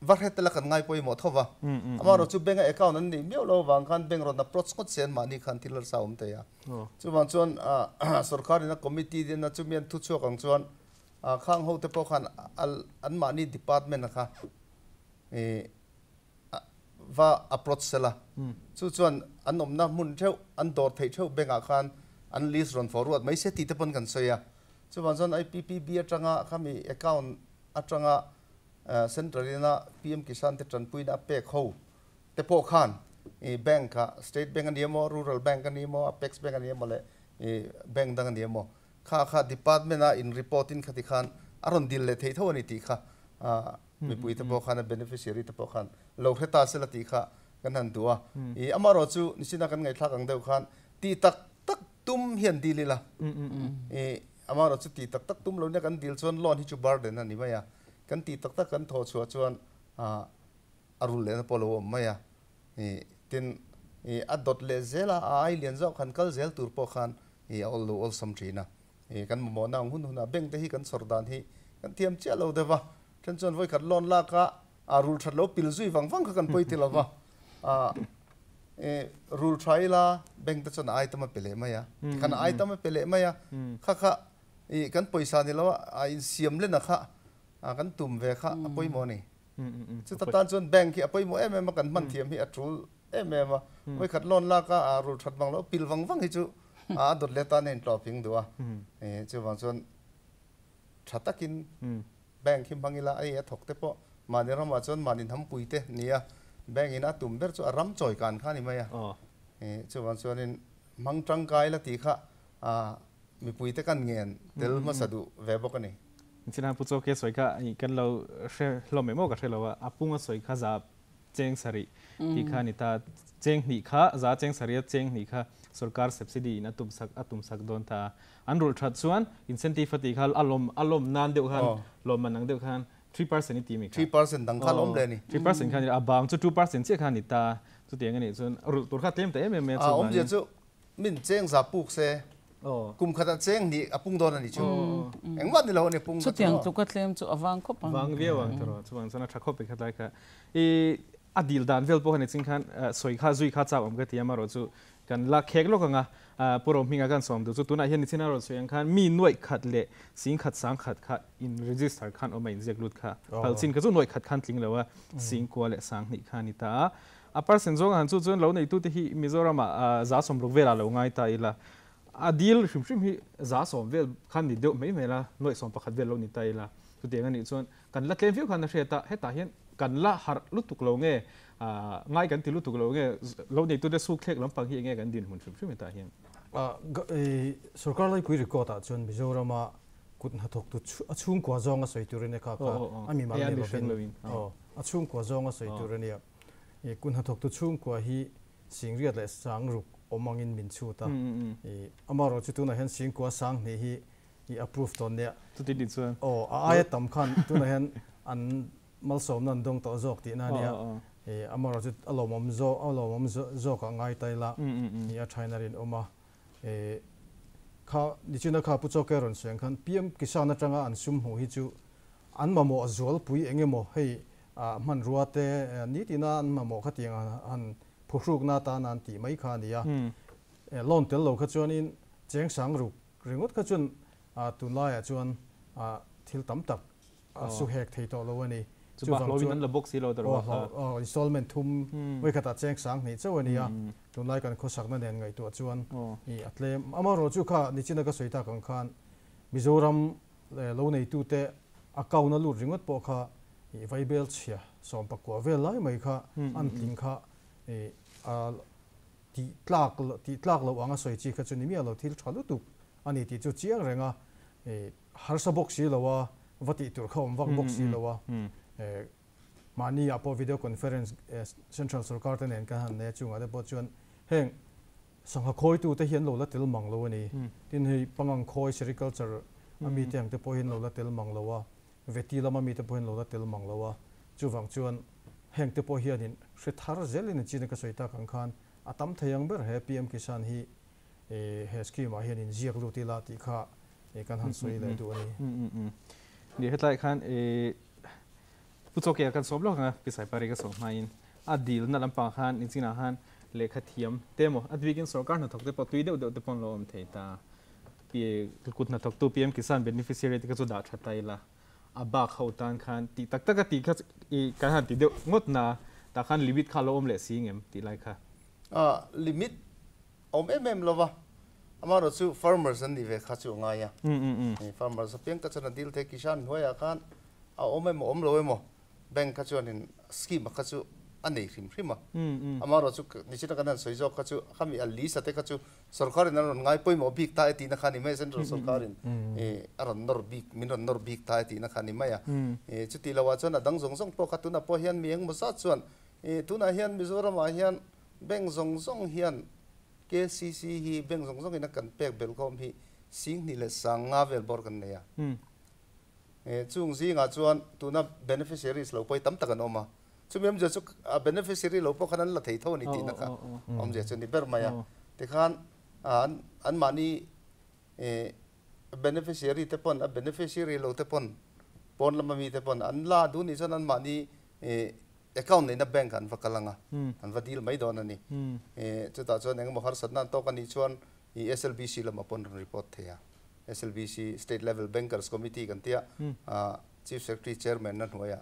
Va hre tela kan ngai pawimawh tho va. Amaherawh chu bank a account an neih miauh lo avang khan bank rawn approach ngawt se an mahni khan thil harsa awm thei a. Chuvang chuan sorkar in a committee din a chumi an thu chhuak ang chuan khang ho te pawh khan an mahni department a kha va approach sela. Chu chuan an awmna hmun theuh an dawr theih theuh bank ah khan an list rawn forward mai se tih te pawn kan sawi a. Chuvang chuan IPPB atanga khami account atanga Central ina PM Kisan te tanpuina a pek ho te pawh khan bank ah State Bank a ni emaw, Rural Bank a ni emaw, Apex Bank a ni emaw leh bank dang a ni emaw kha kha department a in report in khati khan a rawn dil leh thei tho a ni tih kha mipui te pawh khan a beneficiary te pawh khan lo hre ta sela tih kha kan han duh a. Amaherawh chu nichina kan ngaihthlak ang deuh khan tih tak tak tum hian dil ila amaherawh chu tih tak tak tum lo nia kan dil chuan loan hi chu burden a ni mai a. Kan tih tak tak kan thawh chhuah chuan a rul lehna pawh lo awm mai a, tin a dawt leh zel a, a ai lian zawk han kal zel tur pawh khan a awl lo awlsam thin a. Kan mamawhna ang hun hunah bank te hi kan chhawr dan hi kan thiam chiah lo deuh va, then chuan vawikhat loan lak a, a rul that lo pil zui vang vang kha kan pawi ti lo va, rul tha ila bank te chuan a ai tam a pe leh mai a, tikhan a ai tam a pe leh mai a, kha kha I kan pawisa ni lo a insiam len a kha kan tum ve kha a pawimawh a ni. Chuta tan chuan bank hi a pawimawh em em a, kan hman thiam hi a tul em em a. Vawikhat loan lak a rul that vang lo pil vang vang hi chu a dawt leh tan a intlawh ping duh a. Chuvang chuan tha takin bank hi hmang ila hei a thawk te pawh mahni ramah chuan mahni hnampui te ni a, bank in a tum ber chu a ram chawi kan kha a ni mai a. Chuvang chuanin hmang tangkai la tih kha Mipui te kan ngen tel hmasa duh ve bawk a ni. China Pu Chawke sawi kha kan lo hre hlawm em aw ka hre lo a, a punga sawi kha za cheng sarih tih kha a ni ta. Cheng hnih kha za cheng sarih a cheng hnih kha sorkar subsidy in a tum sak a tum sak dawn ta a. An rulh that chuan incentive a tih kha a lawm a lawm nan deuh khan lawmman ang deuh khan 3% i ti mi kha. 3% dang kha lawm hle a ni. 3% kha a ni a, a bang chu 2% chiah kha a ni ta. Chutiang a nih chuan rulh tur kha tlem ta em em mai a chuvangin. A awmzia chu Min cheng za puk se, kum khatah cheng hnih a pung dawn a ni chu. Engmah ni lo a ni pung ka chu. Chutiang tluk a tlem chu a vang khawp ang. Vang viau ang tiraw, chuvang chuan a tha khawp i khatlai kha. I a dil dan vel pawh kha ni ching khan sawi kha zui kha chau awm ka ti a, amaherawh chu kan la khek lawk ang a, Pu Rohminga kan sawm duh chu tunah hian nichin a rawn sawi ang khan mi nuaih khat leh sing khat sang khat kha in register khan awm a inziak lut kha. Phalchin kha chu nuaih khat khan tling lo a, sing kua leh sang hnih kha a ni ta a. A percent zawng han chu chuan lo neitute hi Mizoramah 60% velah lo ngai ta ila, a dil hrim hrim hi 70% vel khan ni deuh mai mai la, nuaih 11 vel lo ni ta ila. Chutiang a nih chuan kan la tlem viau khan a hriat a, hetah hian kan la harh lutuk lo nge, ngai kan ti lutuk lo nge, lo neitute suk thlek lampang hi enge kan dinhmun hrim hrim hetah hian. Sorkar laipui record ah chuan Mizorama kut hnathawktu a chhungkua zawng a sawi tur a nia kha kha a mimal nei lovin a chhungkua zawng a sawi tur a nia. I kun hnathawktu chhungkua hi singriat leh sangruk awm angin min chhut a. I amaherawh chu tunah hian singkua sang hnih hi i approve tawn nia. Chuti ni chuan. Aw, a aia tam khan tunah hian an malsawmna an dawng tawh zawk tihna a nia. I amaherawh chu a lawmawm zawk a lawmawm zawkah ngai ta ila i a thain a rinawm a. I kha nichina kha Pu Chawke rawn sawi ang khan PM Kisan atanga an sum hmuh hi chu an mamawh zualpui eng emaw hei Hmanrua te nitina an mamawh kha tiang han phuhrukna atan an tih mai kha a ni a. Loan tel lo kha chuanin cheng sang ruk ringawt kha chuan tunlaiah chuan thil tam tak a su hek thei tawh lo a ni. Chuvang chuan an la bawk si lo ta rawh kha. Installment thum vawikhatah cheng sang hnih chauh a ni a. Tunlai kan khawsakna nen ngaihtuah chuan a tlem. Amaherawhchu chu kha nichina ka sawi tak ang khan Mizoram lo neitute account a lut ringawt pawh kha i vaibel chhia 14 vel lai mai kha an tling kha i Tih tlak tih tlak loh anga sawi chi kha chu ni miah lo, thil tha lutuk a ni tih chu chiang reng a, harsa bawk si lo a, va tih tur kha awm vak bawk si lo a, mahni ah pawh video conference central sorkar te nen kan han nei a, chungah te pawh chuan heng sangha khawitu te hi an lo la tel mang lo a ni, tin hei pangang khawi sericulture a mi te ang te pawh hi an lo la tel mang lo a, veti lama mi te pawh hi an lo la tel mang lo a, chuvang chuan Heng te pawh hianin hre thar zelin a chin ka sawi tak ang khan a tam thei ang ber he PM Kisan hi he scheme ah hian in ziak lut ila tih kha kan han sawi leh duh a ni. Ni hetlai khan Pu Chawkea kan sawm lawk ang a, Pi Saipari ka sawm hmain a dilna lampang khan inchinah khan lehkha thiam te emaw a bikin sorkar hnathawk te pawh tui deuh deuh te pawh an lo awm thei ta. Kut hnathawktu PM Kisan beneficiary te kha chu dah tha ta ila. A bak ho tan khan tih tak tak a tih kha i kan han ti deuh ngawt na tah khan limit kha a lo awm leh si ngem tih lai kha. A limit a awm em em lova, amaherawh chu farmers an nih ve kha chu a ngai a, farmers apiang ka chuan a dil thei Kishan hnuaiah khan a awm emaw awm lo emaw Bank kha chuanin scheme kha chu a nei hrim hrim a, amaherawh chu nichina kan han sawi zawk kha chu khami a list a te kha chu sorkarin an rawn ngai pawimawh bik ta e tihna kha a ni mai a, central sorkarin a rawn nawr bik, min rawn nawr bik ta e tihna kha a ni mai a. Chuti lohah chuan a dang zawng zawng pawh kha tunah pawh hian mi engemaw zat chuan tunah hian Mizoramah hian bank zawng zawng hian KCC hi bank zawng zawngin a kan pek belhkhawm hi 25 vel bawr kan nei a. Chung zingah chuan tuna beneficiaries lo pawh hi tam tak an awm a, chumi awmzia chu a beneficiary lo pawh khan an la thei tho a ni tihna kha awmzia chu a ni ber mai a. Tikhan anmahni beneficiary te pawn a beneficiary lo te pawn pawn lama mi te pawn an la duh nih chuan anmahni account neihna bank ah an va kal ang a, an va deal mai dawn a ni. Chutah chuan engemaw harsatna an tawk a nih chuan SLBC lamah pawn rawn report thei a. SLBC, State Level Bankers Committee kan tia, Chief Secretary Chairman na hnuaiah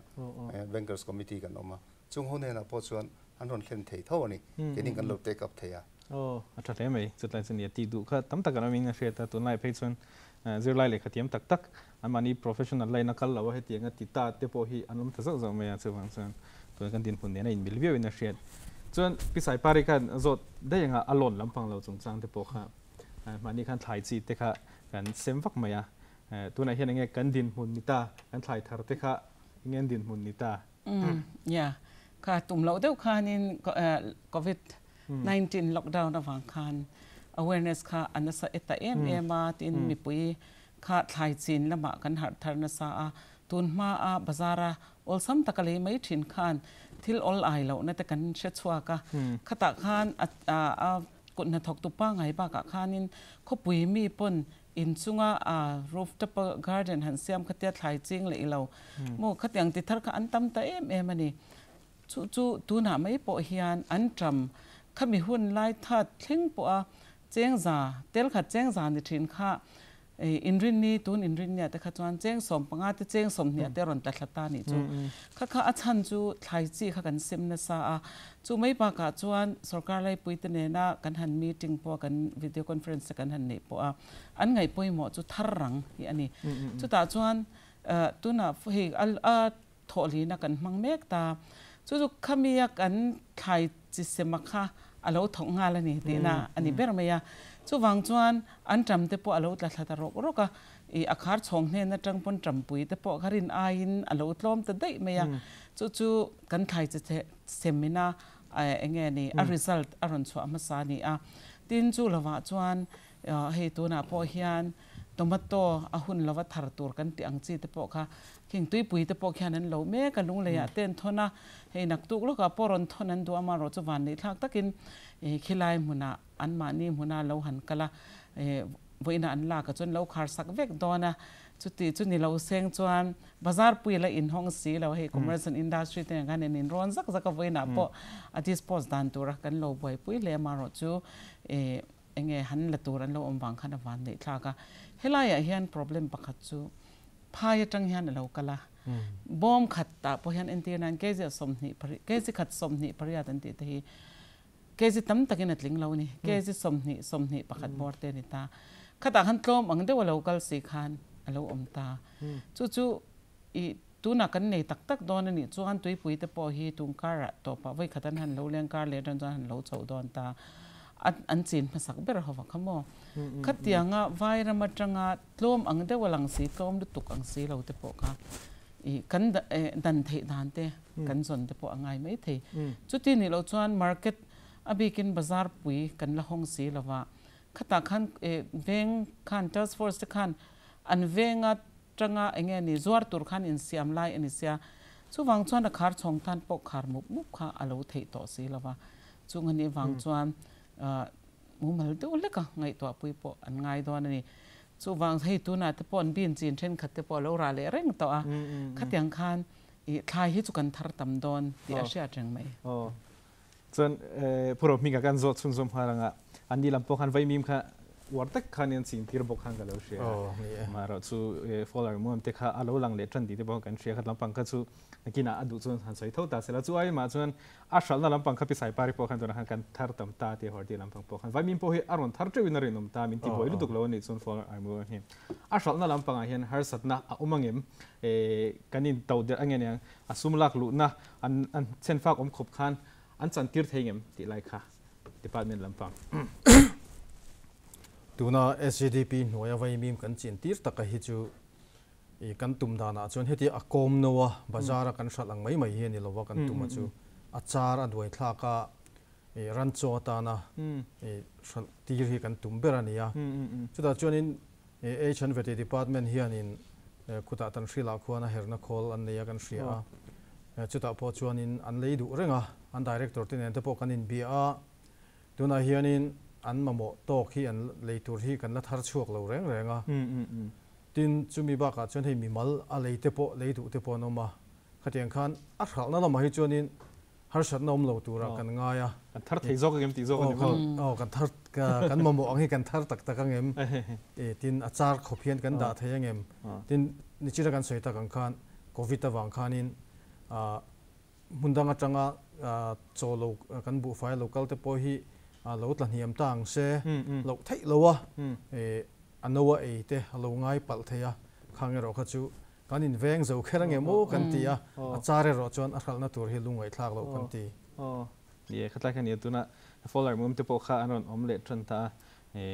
Bankers Committee kan awm a, chung ho hnenah pawh chuan an rawn thlen thei tho a ni, keini kan lo take up thei a. Aw, a tha hle mai, chutlai chu nia tih duh kha tam tak an awmin a hriat a, tunlai phei chuan zirlai lehkha thiam tak tak anmahni professional line a kal lo a hetianga ti ta te pawh hi an awm ta zauh zauh mai a, chuvang chuan tuna kan dinhmun nen a inmil viauin a hriat. Chuan Pi Saipari khan zawt daih anga a loan lampang lo chungchang te pawh kha Mahni khan thlai chi te kha kan sem vak mai a, tunah hian enge kan dinhmun ni ta, kan thlai thar te kha enge an dinhmun ni ta? Umm yeah, kha tum loh deuh khanin covid 19 lockdown avang khan awareness kha a nasa e ta em em a, tin mipui kha thlai chin lamah kan harh thar nasa a, tun hma a bazar a awlsam taka lei mai thin khan thil awl ai lohna te kan hre chhuak a, khatah khan a Kut hnathawktu pangngai bakah khanin khawpui mi pawn inchunga rooftop a garden han siam kha tia thlai ching leh ilo maw khatiang ti thar kha an tam ta em em a ni. Chu chu tunah mai pawh hian an ṭam khami hun lai that thleng pawha chengza tel khat chengza ni ṭhin kha Inrinni, tun inrinnia te kha chuan cheng 15 te cheng 20 te a rawn tla thla ta nih chu. Kha kha a chhan chu thlai chi kha kan sem nasa a, chu mai bakah chuan sorkar laipui te nena kan han meeting pawh a, kan video conference te kan han neih pawh a, an ngaih pawimawh chu thar rang hi a ni. Chutah chuan tunah hei a thawhlina kan hmang mek ta, chu chu khamia kan thlai chi sema kha a lo thawk nghal a ni tihna a ni ber mai a. Chuvang chuan an ṭam te pawh a lo tla thla ta rawk rawk a, ih a khar chhawng hnen aṭang pawn ṭampui te pawh kha rin aiin a lo tlawm ta daih mai a. Chu chu kan thlai chi semina eng nge ni a result a rawn chhuah hmasa a ni a. Tin chu lovah chuan Hei tunah pawh hian tomato a hun lova thar tur kan tih ang chi te pawh kha khing tuipui te pawh khian an lo mek a, lungleiah te an thawn a, hei naktuk lawkah pawh rawn thawn an duh a, amaherawh chu vanneih thlak takin khilai hmunah anmahni hmuna lo han kal a, vawiinah an lak a chuan lo khar sak vek dawn a, chuti chu ni lo seng chuan bazar pui la inhawng si lo, hei commerce and industry te nen khan an inrawn zak zak a, vawiinah pawh a dispose dan tura kan lo buaipui hle amaherawh chu Enge han la tur an lo awm vang khan a van neih thlak a. Helaiah hian problem pakhat chu phai atang hian a lo kal a. Bawm khat ah pawh hian entir nan kg 20 pariat, kg khat 28 an tih te hi kg tam takin a tling lo a ni. Kg 20, 21 bawr te a ni ta. Khatah khan tlawm ang deuh a lo kal si khan a lo awm ta. Chu chu i. Tuna kan nei tak tak dawn a nih chuan tuipui te pawh hi tung karah tawpah vawi khat an han lo leng kar leh atang chuan han lo chhoh dawn ta. An chin hmasak ber ho vak kha maw. Khatianga Vairam atanga tlawm ang deuh a lang si, tlawm lutuk ang si lo te pawh kha i kan dan theih dan te kan zawn te pawh a ngai mai thei. Chuti nih loh chuan market a bikin bazar pui kan la hawng si lova, khatah khan veng khan task force te khan an venga Tanga enge ni zuar tur khan insiam lai a ni sia, chuvang chuan a khar chhawng tan pawh khar mup mup kha a lo theih tawh si lo va, chung a nih vang chuan mumal deuh hlek a ngaihtuahpui pawh an ngai dawn a ni. Chuvang hei tunah te pawh an bin chin thenkhat te pawh a lo rah leh reng tawh a, khatiang khan ih thlai hi chu kan thar tam dawn tih a hriat reng mai. Chuan Pu Rohminga kan zawt chhunzawm nghal anga an ni lam pawh khan vaimim kha uar tak khan in ching tir bawk khan ka lo hria a. Amaherawh chu follower muam te kha a lo lang leh tan tih te pawh kan hria khat lampang kha chu nakinah a duh chuan han sawi tho ta sela. Chu aimah chuan a hralhna lampang kha Pi Saipari pawh khan tunah khan kan thar tam ta tih a hawrti lampang pawh khan vaimim pawh hi a rawn thar teuhin a rinawm ta min ti buai lutuk lo a nih chuan follower muam hi a hralhna lampangah hian harsatna a awm angem kan in to der ange aniang A sum lak luhna an an chen fak awm khawp khan an chan tir thei ngem tih lai kha department lampang. Tuna SGDP hnuaia vaimim kan chin tir taka hi chu i kan tum danah chuan heti a kawm no a bazar a kan hralh ang mai mai hi a ni lova kan tum a chu a char a duai thlak a i ran chaw atana i hralh tir hi kan tum ber a ni a. Chutah chuanin H and Vety Department hianin khutah tan hrilah khuan a herna khawl an nei a kan hria a, chutah pawh chuanin an lei duh reng a, an Director te nen te pawh kan inbia a, tunah hianin an mamawh tawk hi an lei tur hi kan la thar chhuak lo reng reng a, tin chumi bakah chuan hei mimal a lei te pawh lei duh te pawh an awm a, khatiang khan a hralhna lamah hi chuanin harsatna awm lo turah kan ngai a. Kan thar thei zawk angem tih zawk a ni maw? Aw, kan thar, kan mamawh ang hi kan thar tak tak angem? Tin, a char khawp hian kan dah thei angem? Tin, nichina kan sawi tak ang khan Covid avang khanin hmun dang atanga chaw lo kan buhfai lo kal te pawh hi lo tla hniam ta ang se, loh theih lo a, a no a ei te a lo ngai palh thei a, khang erawh kha chu Kan inveng zo kher ange maw kan ti a, a char erawh chuan a hralhna tur hi lungngaihthlak loh kan ti. Aw, ni e, khatlai kha nia tuna follower mum te pawh kha an rawn awm leh tan ta a,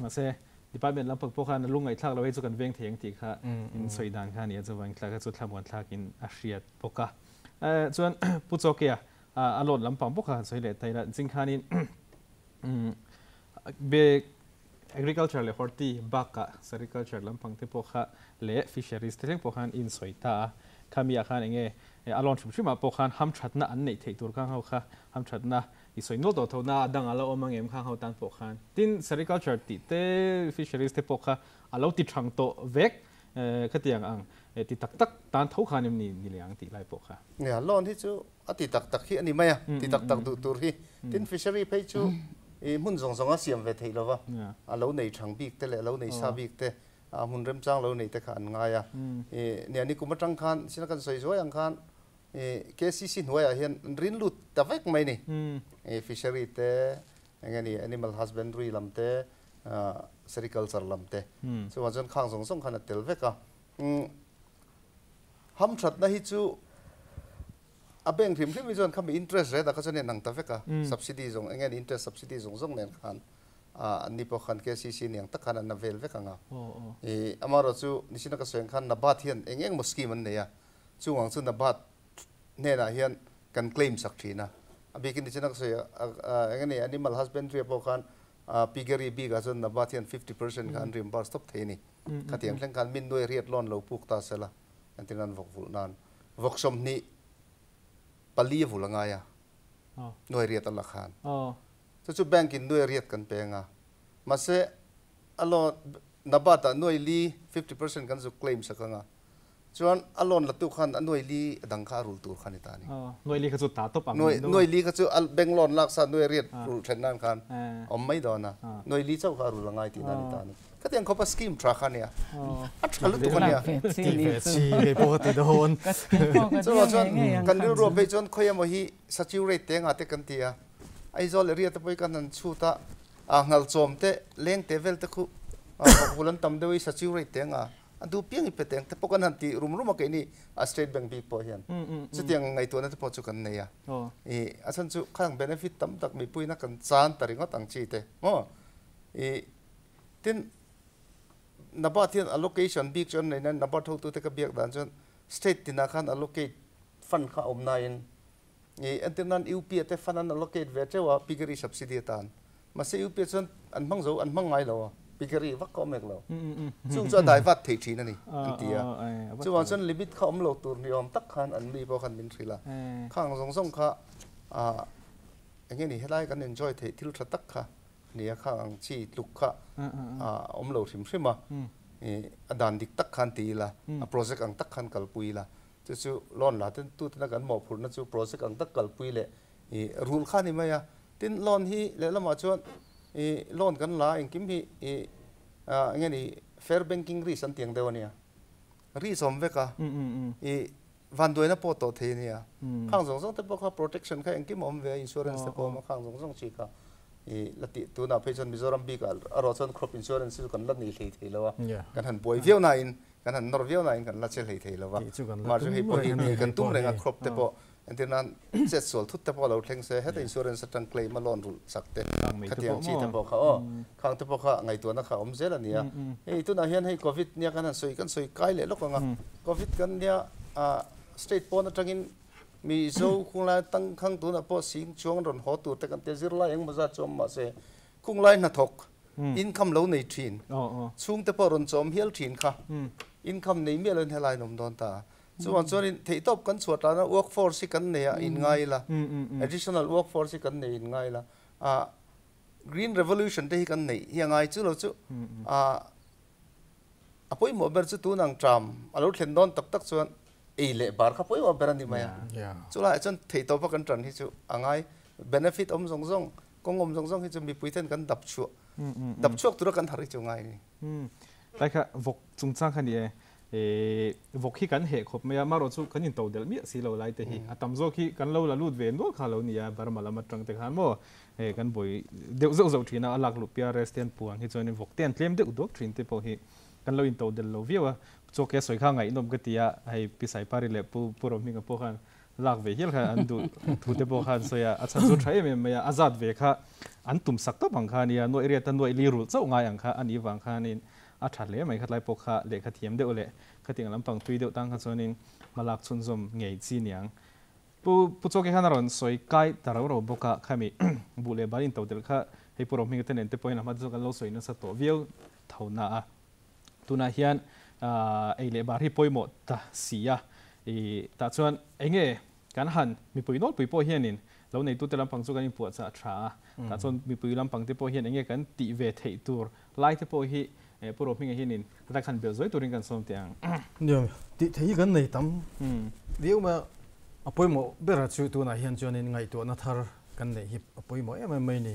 mahse department lampang pawh khan a lungngaihthlak loh hei chu kan veng thei ang tih kha in sawi dan kha a nia, chuvangin thlai kha chu thlamuan thlakin a hriat bawk a. Chuan Pu Chawkia a loan lampang bawk kha han sawi leh ta ila, zing khanin Be Agriculture leh Horti bakah Sericulture lampang te pawh kha leh Fisheries te thleng pawh khan in sawi ta a. Khami ah khan enge a loan hrim hrim ah pawh khan hamthatna an neih theih tur khang ho kha hamthatna i sawi nual tawh tho na a dang a lo awm ang em khang ho tan pawh khan. Tin Sericulture tih te Fisheries te pawh kha a lo ti thang tawh vek khatiang ang ti tak tak tan tho khan em ni ni leh ang tih lai pawh kha. Nia, loan hi chu a ti tak tak hi a ni mai a, ti tak tak duh tur hi. Tin fishery phei chu i hmun zawng zawng a siam ve theih lova, a lo nei thang bik te leh a lo nei sa bik te, a hmun remchang lo nei te kha an ngai a. I nia ni kum atang khan sina kan sawi zuai ang khan i KCC hnuaiah hian an rin lut ta vek mai ni. I fishery te eng nge ni animal husbandry lam te sericulture lam te chuvang chuan khang zawng zawng khan a tel vek a. Hamthatna hi chu a bank hrim hrim hi chuan khami interest rate ah kha chuan in ang ta vek a, subsidy zawng eng nge ni interest subsidy zawng zawng nen khan an ni pawh khan KCC ni ang tak khan an la vel vek ang a. I amaherawh chu nichina ka sawi ang khan NABARD hian eng eng maw scheme an nei a, chung ang chu NABARD hnenah hian kan claim sak thin a. A bikin nichina ka sawi eng nge ni animal husbandry ah pawh khan piggery bik ah chuan NABARD hian 50% kha an reimburse tawp thei a ni. Khatiang thleng khan min nuai riat lawn lo puk ta sela entir nan vawk vulh nan vawk 24 a vul a ngai a, nuai riat a la khan. Chu chu bank in nuai riat kan peng a, mahse a loan NABARD ah nuai li 50% kan zuk claim sak ang a, Chuan a loan latu khan a nuai li a dang kha a rul tur kha a ni ta a ni. Nuai li kha chu ta tawp ang. Nuai li kha chu a bank loan lak sa nuai riat rul then nan khan awm mai dawn a. Nuai li chauh kha a rul a ngai tihna a ni ta a ni. Khatiang khawpa scheme tha kha a nia. A tha lutuk a nia. Ti ve chi kei pawh ka ti dawn. Chuvang chuan kan rilru phei chuan khawi emaw hi saturate te anga te kan ti a. Aizawl area te pawh hi kan han chhut a, a ngalchawm te leng te vel te khu vawk vul an tam deuh hi saturate te anga. A du piang i pe teng te pawh kan han ti rum rum a keini a State Bank bik pawh hian chutiang ngaihtuahna te pawh chu kan nei a. I a chhan chu khang benefit tam tak mipuiin a kan chan ta ringawt ang chi te maw. I tin NABARD hian allocation bik chu an nei nain NABARD hotute ka biak dan chuan state tinah khan allocate fund kha a awm nain i entir nan UP a te fund an allocate ve teuh a piggery subsidy atan. Mahse UP ah chuan an hmang zo an hmang ngai lo a, piggery vak ka awm ek lo. Chung chu a dai vat thei thin a ni an ti a. Chuvang chuan limit kha awm lo tur ni awm tak khan an mi pawh khan min hrilh a. Khang zawng zawng kha eng nge ni helai kan enjoy theih thil tha tak kha a ni a, khang ang chi tluk kha a awm lo hrim hrim a. A dan dik tak khan ti ila, a project ang tak khan kalpui ila. Chu chu loan la ten tutena kan mawhphurhna chu project ang tak kalpui leh I rul kha a ni mai a, tin loan hi lehlamah chuan i loan kan la engkim hi i eng nge ni fair banking risk an tih ang deuh a nia, risk awm vek a, i vanduaina pawh tawh thei a nia, khang zawng zawng te pawh kha protection kha engkim a awm ve a, insurance te pawh a awm a, khang zawng zawng chi kha i la tih tunah phei chuan Mizoram bikah erawh chuan crop insurance chu kan la nei hlei thei lo a, kan han buai viau nain kan han nawr viau nain kan la che hlei thei lo va, mah chu hei pawh hi kan tum reng a crop te pawh Entir nan chet sual thut te pawh lo thleng se, heta insurance atang claim a loan rulh chak te, khatiang chi te pawh kha aw, khang te pawh kha ngaihtuahna kha awm zel a nia. Hei tunah hian hei covid nia kan han sawi kan sawi kai leh lawk ang a, covid kan nia state pawn atangin Mizo khunglai tangkhang tunah pawh sing chuang rawn haw tur te kan tia zirlai engmaw zat chu awm mahse khunglai hnathawk income lo nei thin chhungte pawh rawn chawm hial thin kha income nei miah loin helai an awm dawn ta. Chuvang chuanin theihtawp kan chhuah tana workforce hi kan nei a in ngai ila, additional workforce hi kan nei in ngai ila, ah green revolution te hi kan neih hi a ngai chu lo chu ah a pawimawh ber chu tun ang tram a lo thlen dawn tak tak chuan ei leh bar kha pawimawh ber a ni mai a. Chulaiah chuan theihtawpa kan tan hi chu a ngai benefit awm zawng zawng kawng awm zawng zawng hi chu mipui ten kan dap chhuah dap chhuak tura kan harh hi chu ngai a ni. Tlai kha vawk chungchang kha ni e. Vawk hi kan heh khawp mai a, marawh chu kan into delh miah si lo lai te hi a tam zawk hi kan lo la lut ve nual kha lo ni a, Burma lam atang te khan maw kan buai deuh zauh zauh thin a, a lak luh PRS te an puang hi chuanin vawk te an tlem deuh duak thin te pawh hi kan lo into delh lo viau a, chaw ke sawi kha ngaihnawm ka ti a, hei Pi Saipari leh Pu Pu Rohminga pawh khan lak ve hial khan an duh thu te pawh khan sawi a, a chhan chu tha em em mai a, a zat ve kha an tum sak tawp ang kha a nia, nuaih riat a nuaih li rulh chauh ngai ang kha a nih vang khanin a tha hle mai khatlai pawh kha lehkha thiam deuh leh khatiang lampang tui deuh tang kha chuanin hmalak chhunzawm ngei chi niang. Pu Pu Chawke khan a rawn sawi kai ta rau rau bawk a, khami buh leh bal into tel kha hei Pu Rohminga te nen te pawhin a hma te chu kan lo sawi nasa tawh viau tho na a. Tunah hian ei leh bar hi pawimawh ta si a, i tah chuan enge kan han mipui nawlpui pawh hianin lo neitute lampang chu kan inpuahchah tha a, tah chuan mipui lampang te pawh hian enge kan tih ve theih tur lai te pawh hi Pu Rohminga hianin rak han belh zuai turin kan sawm teh ang. Nia, tih theih hi kan nei tam viau mai a, a pawimawh berah chu tunah hian chuanin ngaihtuahna thar kan neih hi a pawimawh em em mai a ni.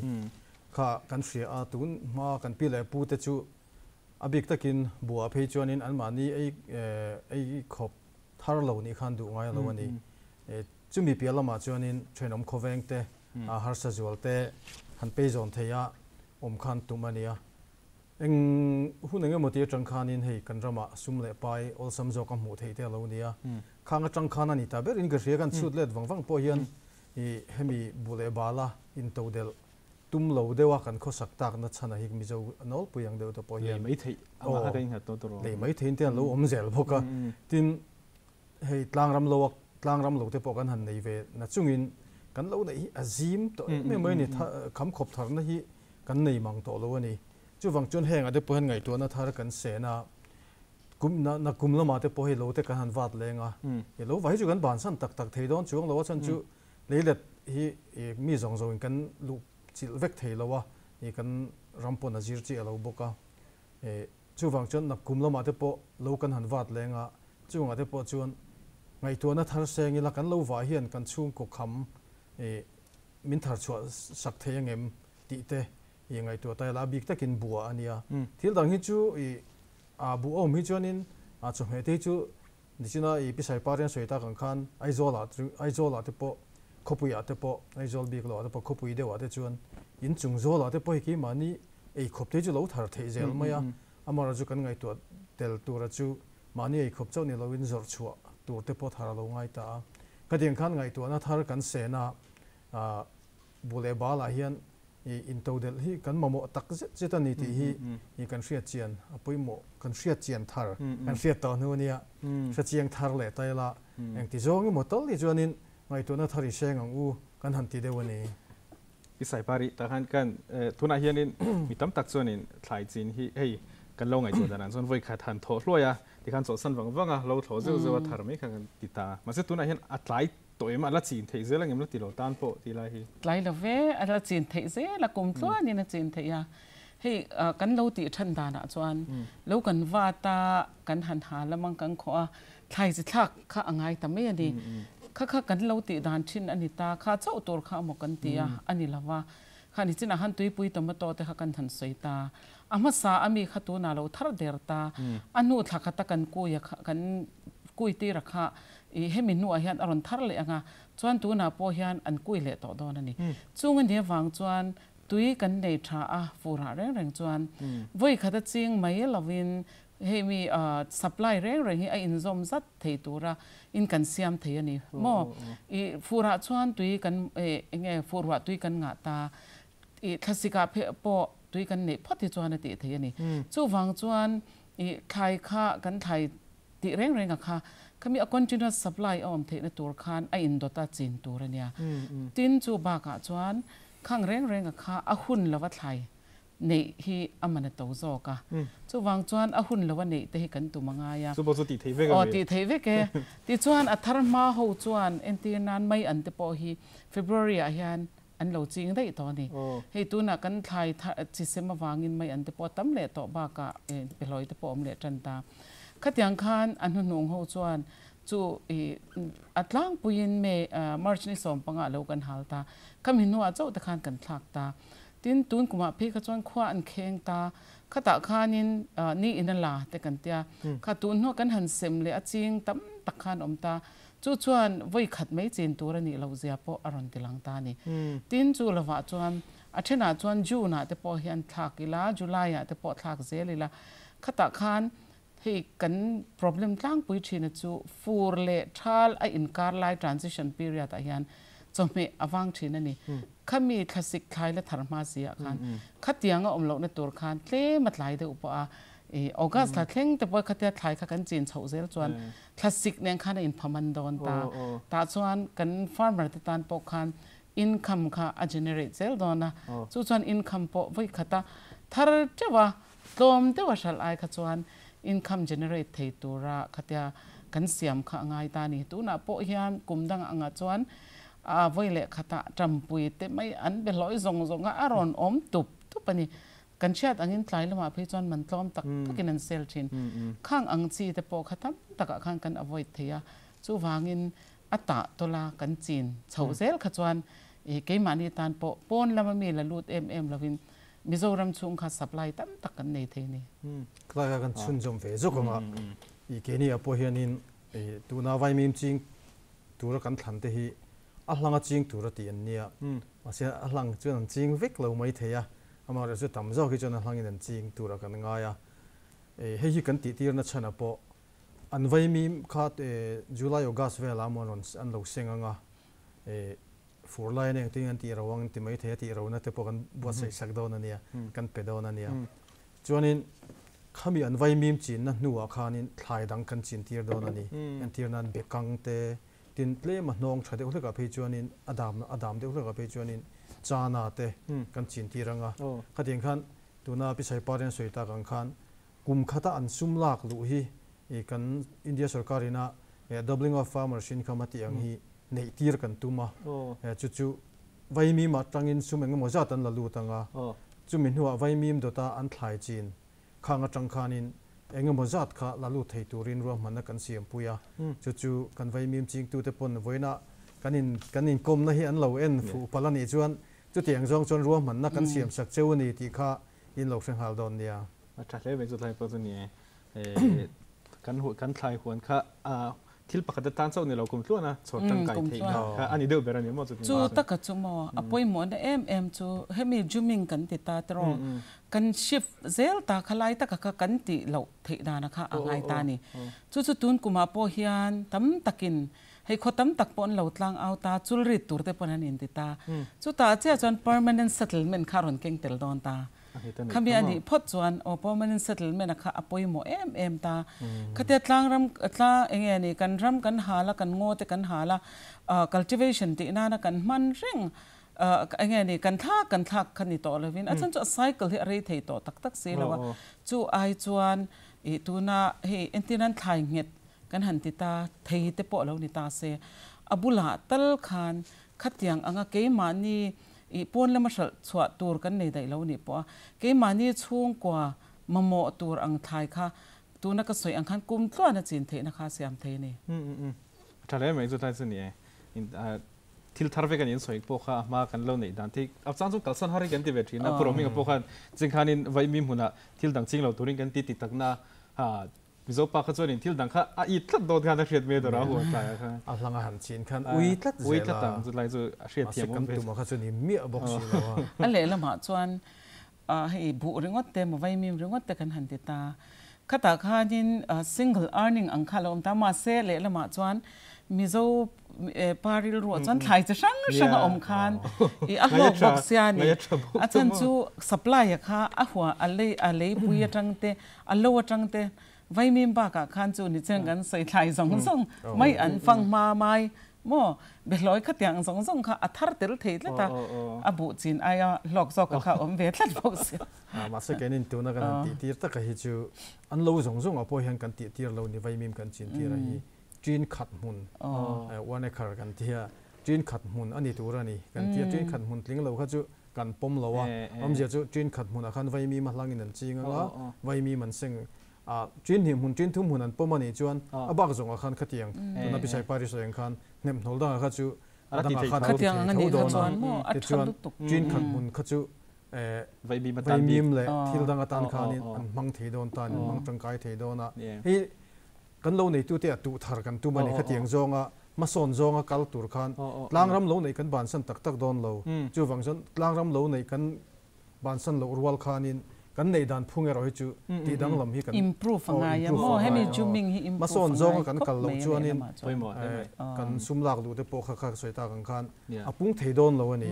Kha kan hria a, tun hma kan pi leh pu te chu A bik takin buah phei chuanin anmahni ei ei khawp thar lo nih khan duh ngai lo a ni. Chumi piah lamah chuanin thenawm khawveng te, harsa zual te han pei zawn thei a awm khan tum a nia. Eng hun eng emaw ti atang khanin hei kan ramah sum leh pai awlsam zawk a hmuh theih te a lo nia. Khang atang khan a ni ta berin ka hria kan chhut let vang vang pawh hian hemi buh leh bala intodelh Tum lo deuh a kan khawsak tak na chhan a hi Mizo nawlpui ang deuh te pawh hian Lei mai theih ang a kha kan innghat tawh tur aw. Lei mai theihin te an lo awm zel bawk a. Tin, hei tlangram lo a tlangram lo te pawh kan han nei ve na chungin kan lo neih hi a zim tawh em em mai a ni. Kham khawp tharna hi kan nei mang tawh lo a ni. Chuvang chuan heng ah te pawh hian ngaihtuahna thar kan sen a, kum na na kum lamah te pawh hei lo te kan han vat leng a. Hei lo va hi chu kan bansan tak tak thei dawn chuang lo a chhan chu Leilet hi mi zawng zawngin kan luh chilh vek thei lo a, kan ram pawn a zir chiah lo bawk a. Chuvang chuan nakkum lamah te pawh lo kan han vat leng a, chungah te pawh chuan ngaihtuahna thar seng ila kan lo vah hian kan chhungkaw kham min thar chhuah sak thei angem tih te ngaihtuah ta ila a bik takin bua a nia. Thil dang hi chu buh awm hi chuanin chawhmeh te hi chu Nichina i Pi Saiparian sawi tak ang khan Aizawlah Aizawlah te pawh khawpuiah te pawh Aizawl bik loah te pawh khawpui deuhah te chuan in chung zawlah te pawh hi keimahni ei khawp te chu lo thar theih zel mai a. Amaherawhchu kan ngaihtuah tel tura chu mahni eikhawp chauh ni loin zawrh chhuah tur te pawh thar a lo ngai ta a. Khatiang khan ngaihtuahna thar kan sen a, bu leh balah hian intodelh hi kan mamawh tak zet zet a ni tih hi kan hriat chian a pawimawh, kan hriat chian thar, kan hriat tawh hnu ania, hre chiang thar leh ta ila engti zawng emaw tal hi chuanin ngaihtuahna thar i hreng ang u kan han ti deuh a ni. I saipari tah khan kan tunah hianin mi tam tak chuanin thlai chin hi hei kan lo ngaihtuah danah chuan vawi khat han thawh hluai a, tikhan chawlhsan vang vang a, lo thlawh zeuh zeuh a thar mai kha kan ti ta. Mahse tunah hian a tlai tawh em a, la chin theih zel ang em la ti lo tan pawh tih lai hi. Tlai lo ve, a la chin theih zel a, kum tluanin a chin theih a. Hei kan lo tih than danah chuan lo kan vat a, kan han ha lam ang kan khawh a, Thlai chi thlak kha a ngai ta mai a ni. Kha kha kan lo tih dan thin a ni ta, kha chauh tur kha amaw kan ti a, a ni lo va. Kha ni chinah khan tuipui tomato te kha kan han sawi ta. A hmasa a mi kha tunah lo thar der ta. A hnu thla khata kan kui a kha, kan kui tir a kha i hemi hnuah hian a rawn thar leh ang a, chuan tunah pawh hian an kui leh tawh dawn a ni. Chung a nih avang chuan tui kan nei tha a, furah reng reng chuan vawi khat a ching mai lovin Hei mi supply reng reng hi a inzawm zat thei tura in kan siam thei a ni maw? I furah chuan tui kan eng nge furruah tui kan ngah ta, i thlasikah pheh pawh tui kan neih phawt hi chuan a tih thei a ni. Chuvang chuan i thlai kha kan thlai tih reng reng a kha, khami a continuous supply a awm theihna tur khan a indawt a chin tur a nia. Tin chu bakah chuan khang reng reng a kha a hun lova thlai neih hi a man a to zawk a. Chuvang chuan a hun lo a neih te hi kan tum a ngai a. Chu pawh chu tih theih vek a mi? Aw tih theih vek e. Tichuan a thar hma ho chuan entir nan mai an te pawh hi February ah hian an lo ching daih tawh a ni. Hei tunah kan thlai thar chi sem avangin mai an te pawh a tam leh tawh bakah pehlawi te pawh a awm leh tan ta. Khatiang khan a hnuhnung ho chuan chu i a tlangpuiin May March ni 15 lo kan hal ta. Khami hnuah chauh te khan kan thlak ta. Tin, tun kumah phei kha chuan khua an kheng ta. Khatah khanin ni in a la te kan tia. Kha tun hnuah kan han sem leh a ching tam tak khan awm ta. Chu chuan vawi khat mai chin tur a nih loh zia pawh a rawn ti lang ta a ni. Tin, chu lovah chuan a thenah chuan June ah te pawh hian thlak ila, July ah te pawh thlak zel ila. Khatah khan hei kan problem tlangpui thina chu fur leh thal a inkar lai transition period ah hian chawhmeh a vang thin a ni. Khami thlasik thlai la thar hma si ah khan khatiang a awm lohna tur khan tlem a tlai deuh pawh a, i August thla thleng te pawh khatia thlai kha kan chin chhoh zel chuan thlasik nen khan a inphaman dawn ta. Tah chuan kan farmer te tan pawh khan income kha a generate zel dawn a, chu chuan income pawh vawi khata thar teuh a, Tlawm deuh a hralh ai kha chuan income generate thei tura khatia kan siam kha a ngai ta a ni. Tunah pawh hian kum dang angah chuan a vawi leh khatah tampui te mai an be hlawi zawng zawng a, a rawn awm tup tup a ni. Kan hriat angin tlai lamah phei chuan man tlawm tak takin an sel thin. Khang ang chi te pawh kha tam takah khan kan avoid thei a, chuvangin a tah tawla kan chin chhoh zel kha chuan keimahni tan pawh pawn lama mi la lut em em lovin Mizoram chhung kha supply tam tak kan nei thei ni. Tlai a kan chhunzawm ve zawk ang a, i keini ah pawh hianin tuna vaimim ching tura kan thlan te hi a hlang a ching tura tih an nia, mahse a hlang chuan an ching vek lo mai thei a, amaherawhchu tam zawk hi chuan a hlangin an ching tura kan ngai a, hei hi kan tih tirna chhanah pawh an vaimim kha July August velah maw an lo seng ang a, Fur lai nen engtin an tih ro ang ti mai thei a tih ro na te pawh kan buatsaih sak dawn a nia, kan pe dawn a nia. Chuanin khami an vaimim chinna hnuah khanin thlai dang kan chin tir dawn a ni. Entir nan bekang te, tin tlem a hnawng tha deuh hlekah phei chuanin a dam a dam deuh hlekah phei chuanin chana te kan chin tir ang a. Khatiang khan tuna Pi Saiparian sawi tak ang khan kum khata an sum lak luh hi kan India sorkarina doubling of farmers income a tih ang hi neih tir kan tum a, chu chu Vaimim atangin sum engemaw zat an la lut ang a, chumi hnuah Vaimim dawta an thlai chin khang atang khanin engemaw zat kha la lut thei turin ruahmanna kan siampui a, chu chu kan Vaimim chingtute pawn vawiinah kan in kan inkawmna hi an lo en fuh palh a nih chuan chutiang zawng chuan ruahmanna kan siamsak cheu a ni tih kha in lo hre nghal dawn nia. A tha hle mai chu thlai pawh chu ni e. Kan kan thlai huan kha a. Thil pakhat atan chauh ni lo kum tluana chhawr tangkai theihna kha a ni deuh ber a ni maw chutin. Chu taka chu maw a pawimawhna em em chu hemi juming kan ti ta tiraw kan shift zel ta kha lai taka kha kan tih loh theih dana kha a ngai ta a ni. Chu chu tun kumah pawh hian tam takin hei khaw tam tak pawh an lo tlang au ta chul rit tur te pawn an inti ta. Chutah chiah chuan permanent settlement kha a rawn keng tel dawn ta. Khami a nih phawt chuan aw permanent settlement a kha a pawimawh em em ta. Khatia tlangram tlang eng nge ni kan ram kan hal a kan ngaw te kan hal a cultivation tih nana kan hman reng eng nge ni kan thlak kan thlak kha ni tawh lovin a chhan chu a cycle hi a rei thei tawh tak tak si lo a. Chu ai chuan ih tuna hei entir nan thlai nghet kan han ti ta thei te pawh lo ni ta se a bulah tal khan Khatiang anga keimahni ih pawn lama hralh chhuah tur kan nei daih lo nih pawh a, keimahni chhungkua mamawh tur ang thlai kha tuna ka sawi ang khan kum tluan a chin theihna kha a siam thei a ni. Umm umm a tha hle mai chu tlai chu ni e. Thil thar vek a ni an sawi pawh kha a hma kan lo neih dan te a chang chu kalsan har hi kan ti ve thin a, Pu Rohminga pawh khan chingkhanin Vaimi hmunah thil dang ching lo turin kan ti ti takna a Mizo pa kha chuanin thil dang kha a it tlat dawt khan a hriat mai dawrh a huat tlaiah khan. A hlang a han chin khan ui tlat zel a. Ui tlat ang chutlai chu a hriat thiam awm ve. Mahse kan tumah kha chuan i miah bawk si lo a. A lehlamah chuan hei buh ringawt te maw vaimim ringawt te kan han ti ta. Khatah khanin single earning ang kha a lo awm ta. Mahse lehlamah chuan Mizo pa rilruah chuan thlai chi hrang hrang a awm khan i a hlawk bawk sia ni. A chhan chu supply a kha a hua a lei a leipui atang te A lo atang te vaimim bakah khan chu ni chen kan sawi thlai zawng zawng mai an fang hma mai maw behlawi khatiang zawng zawng kha a thar tel thei tlat a, a buh chin aia hlawk zawk a kha awm ve tlat bawk si. Mahse keinin tuna kan han tihtir taka hi chu an lo zawng zawngah pawh hian kan tihtir lo ni vaimim kan chin tir a hi ṭin khat hmun one acre kan ti a, ṭin khat hmun a ni tur a ni kan ti a, ṭin khat hmun tling lo kha chu kan pawm lo a, awmzia chu ṭin khat hmunah khan vaimim a hlangin an ching ang a, vaimim an seng a, ṭin hnih hmun ṭin thum hmun an pawm a nih chuan a bak zawngah khan khatiang tuna Pisai Pari sawi ang khan hnemhnawl dangah kha chu a dangah khan a ti thei tho dawn a, tichuan ṭin khat hmun kha chu vaimim leh thil dang atan khanin an hmang thei dawn ta, an hmang tangkai thei dawn a, hei Kan lo neitute a tuh thar kan tum a ni. Khatiang zawnga hmasawn zawnga kal tur khan tlangram lo neih kan bansan tak tak dawn lo. Chuvang chuan tlangram lo neih kan bansan loh rual khanin kan neih dan phung erawh hi chu tih danglam hi kan Improve a ngai a maw? Hemi Juming hi improve hmasawn zawnga kan kal loh chuanin kan sum lak luh te pawh kha kha sawi tak ang khan a pung thei dawn lo a ni.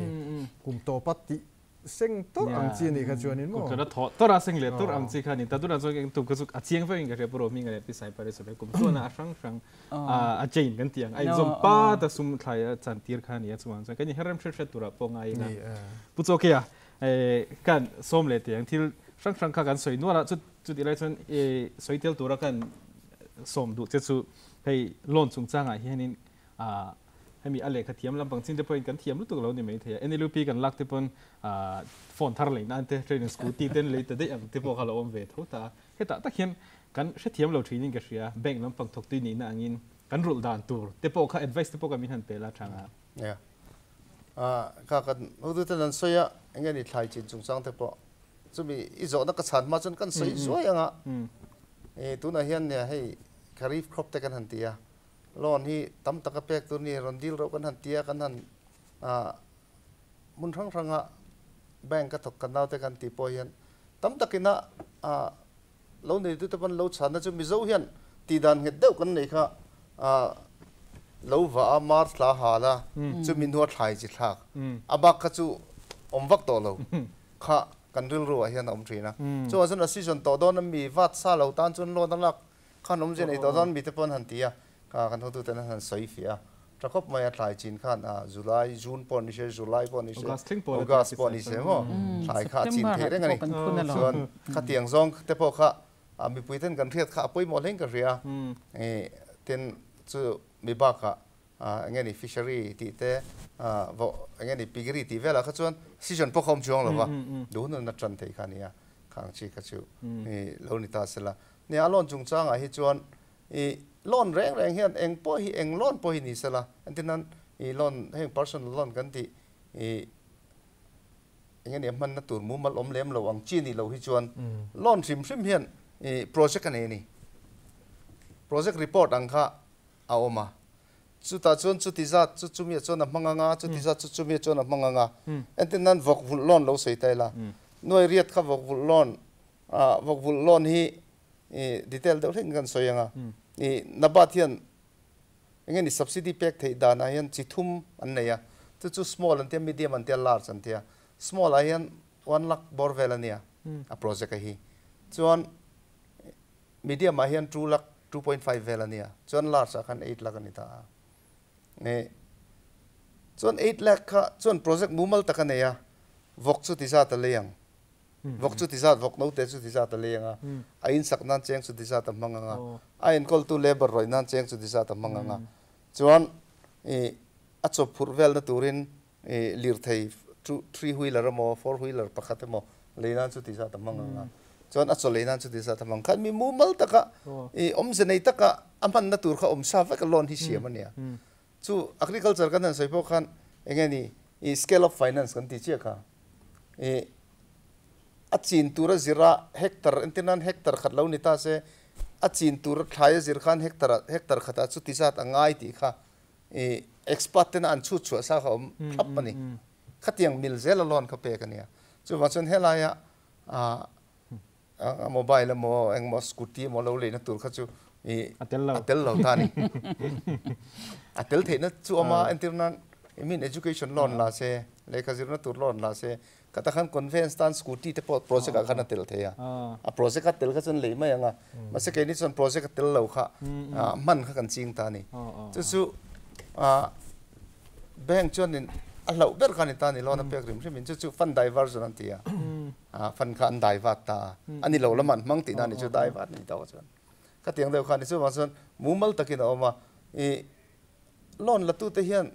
Kum tawpa tih Seng tawrh ang chi anih kha chuanin maw? Kum tuna thawh tawrh a, seng leh tawrh ang chi kha a ni. Ta tunah chuan eng tum kha chu a chiang viau in ka hria pawh hming a leh Pisai Paris a ber kum chuan a hrang hrang a chain kan tih ang a inzawm pat a sum thlai a chan tir kha a ni a chungah chuan kan inherrem hret hret turah pawh ngai ila Pu Chawkea kan sawm leh teh ang thil hrang hrang kha kan sawi nual a chutih lai chuan sawi tel tura kan sawm duh che chu hei loan chungchangah hianin Hemi a lehkha thiam lampang chin te pawhin kan thiam lutuk lo ni mai thei a. NLUP kan lak te pawn phone thar lei nan te, train scooty ten lei ta daih ang te pawh kha lo awm ve tho ta a. Hetah tak hian kan hrethiam lo thinin ka hria, bank lampang thawktui nihna angin kan rulh dan tur te pawh kha advice te pawh kan min han pe la thang a. Nia. Kha kan hotuten an sawi a, enge ni thlai chin chungchang te pawh chumi i zawhna ka chhan hma chuan kan sawi zuai ang a. Tunah hian nia hei kharif crop te kan han ti a, Loan hi tam taka pek tur ni, rawn dil reuh kan han tia, kan han hmun hrang hranga bank a thawk kan naute kan tih pawh hian tam takina lo neitute pawn lo chhanna chu Mizo hian tih dan nghet deuh kan neih kha lo va a mar thla hal a, chumi hnua thlai chi thlak a bak kha chu awm vak tawh lo kha kan rilru ah hian a awm thin a. Chuvang chuan a season tawh dawn a mi vat sa lo tan chuan loan a lak Khan awmzia nei tawh dawn mite pawn han ti a, kha kan hotuten an han sawi fiah a, tha khawp mai a thlai chin khan a July, June pawh ni se, July pawh ni se, August pawh ni se maw thlai kha a chin thei reng a ni. Chuan khatiang zawng te pawh kha mipui ten kan hriat kha a pawimawh hleng ka hria a, tin chu mi bakah eng nge ni fishery tih te vawh eng nge ni piggery tih velah kha chuan season pawh kha awm chuang lo va, duh hun a tan thei kha a nia, khang chi kha chu lo ni ta sela. Nia, loan chungchangah hi chuan i loan reng reng hian eng pawh hi eng loan pawh hi ni sela, entirnan i loan heng personal loan kan tih i eng nge nia hmanna tur mumal awm lem lo ang chi nih loh hi chuan loan hrim hrim hian i project a nei a ni. Project report ang kha a awm a. Chutah chuan chuti zat chu chumia chuan a hmang anga, chuti zat chu chumia chuan a hmang anga. Entir nan vawk vulh loan lo sawi ta ila. Nuai riat kha vawk vulh loan, vawk vulh loan hi detail deuh hlekin kan sawi anga. NABARD hian enge ni subsidy pek theih danah hian chi thum an nei a. Chu chu small an tia, medium an tia, large an tia. Small ah hian 1 lakh bawr vel a nia a project a hi. Chuan medium ah hian 2 lakh 2.5 vel a nia. Chuan large ah khan 8 lakh a ni ta a. Chuan 8 lakh kha chuan project mumal tak a nei a, vawk chu ti zat a lei ang. Vawk chu ti zat, vawk note chu ti zat a lei ang a, a in sak nan cheng chu ti zat a hmang ang a, a enkawltu labour rawih nan cheng chu ti zat a hmang ang a. Chuan a chawp phurh velna turin lirthei three wheeler emaw four wheeler pakhat emaw lei nan chu ti zat a hmang ang a. Chuan a chaw lei nan chu ti zat a hmang. Khan mi mumal taka awmze nei taka a hmanna tur kha awm sa vek a loan hi siam a nia. Chu agriculture kan han sawi pawh khan enge ni scale of finance kan ti chiah kha. A chin tura zira hectare entir nan hectare khat lo ni ta se a chin tur thlai a zir khan hectare hectare khatah chu ti zat a ngai tih kha expert tena an chhut chhuah sa kha awm thlap a ni. Khatiang mil zel a loan kha pek a nia. Chuvang chuan helaia a mobile emaw engmaw scooty emaw lo leina tur kha chu a tel lo ta a ni. A tel theihna chu awm a, entir nan I mean education loan la se, lehkha zirna tur loan la se, khatah khan conveyance tan scooty te pawh project ah khan a tel thei a. A project a tel kha chuan lei mai ang a, mahse keini chuan project a tel lo kha hman kha kan ching ta a ni. Chu chu bank chuanin a hlauh ber kha a ni ta a ni, loan a pek rim hrimin chu chu fund diversion an ti a, fund kha an divert ta a, a ni lo lamah an hmang tihna a ni chu divert a ni tawh chuan. Khatiang deuh kha a ni, chuvang chuan mumal takin a awm a, loan la tute hian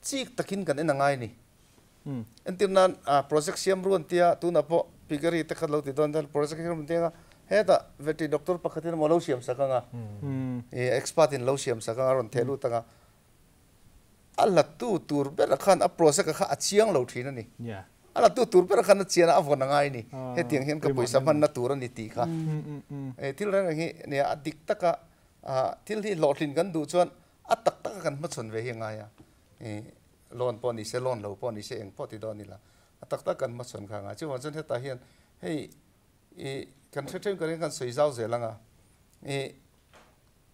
chik takin kan en a ngai ni. Entir nan project siam ruan tia tunah pawh piggery te kha lo ti dawn chuan project siam ruan tia hetah veterinary doctor pakhatin emaw lo siam sak anga expert in lo siam sak anga a rawn theh lut anga a la tu tur ber khan a project kha a chiang lo thin a ni. A la tu tur ber khan a chian a a vawn a ngai ni. Hetiang hian ka pawisa hmanna tur a ni tih kha. Thil reng reng hi nia a dik taka thil hi hlawhtlin kan duh chuan a tak taka kan hmachhawn ve hi a ngai a. Loan pawh ni se, loan lo pawh ni se, eng pawh ti dawn ila a tak tak kan hmachhawn kha a ngai. Chuvang chuan hetah hian hei i kan hre ṭhem ka ring kan sawi zau zel ang a, i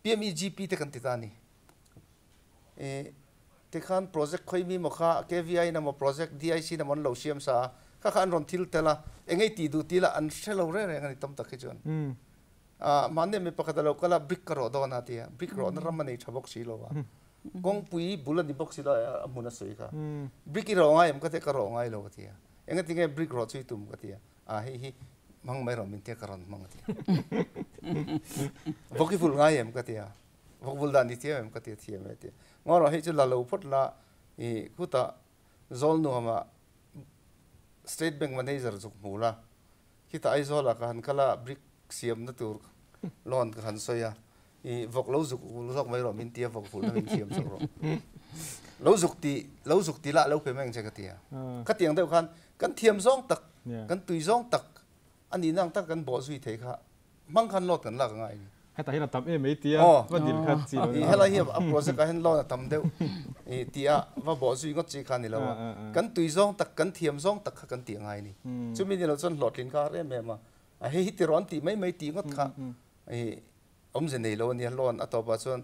PMEGP te kan ti ta a ni. I tikhan project khawi mi maw kha KVI in emaw project DIC in emaw an lo siam sa a, kha kha an rawn thil tel a, eng ei tih duh tih lah an hre lo reng reng a ni tam tak hi chuan. Mahni mi pakhat a lo kal a, brick ka rawh dawn a ti a, brick rawhna ram a nei tha bawk si lo a, kawngpui bul a ni bawk si lo a hmun a sawi kha. Brick i rawh ngai em ka ti a, ka rawh ngai lo a ti a, engati nge brick rawh chu i tum ka ti a, a hei hi hmang mai rawh min ti a, ka rawn hmang a ti a. Vawk i vulh ngai em ka ti a, vawk vulh dan i thiam em ka ti a, thiam e a ti a. Ngaw rawh hei chu la lo phawt la, i khutah zawl nuamah State Bank manager zuk hmu la, khitah Aizawlah ka han kal a, brick siamna tur loan ka han sawi a, i vawk lo zuk zawk mai rawh min ti a, vawk vulhna min siam zawk rawh. Lo zuk ti, lo zuk ti lah lo pe mai ang che ka ti a. Khatiang deuh khan kan thiam zawng tak, kan tui zawng tak, a nihna ang tak kan bawh zui thei kha hmang khan loan kan lak a ngai a ni. Hetah hian a tam em mai tia va dil kha chi lo. Helai hi a project ah hian loan a tam deuh tia va bawh zui ngawt chi kha a ni lo a. Kan tui zawng tak, kan thiam zawng tak kha kan tih a ngai a ni. Chumi ni lo chuan hlawhtlin kha a har em em a. A hei hi ti rawh an tih mai mai tih ngawt kha i awmze nei lo a nia loan a tawpah chuan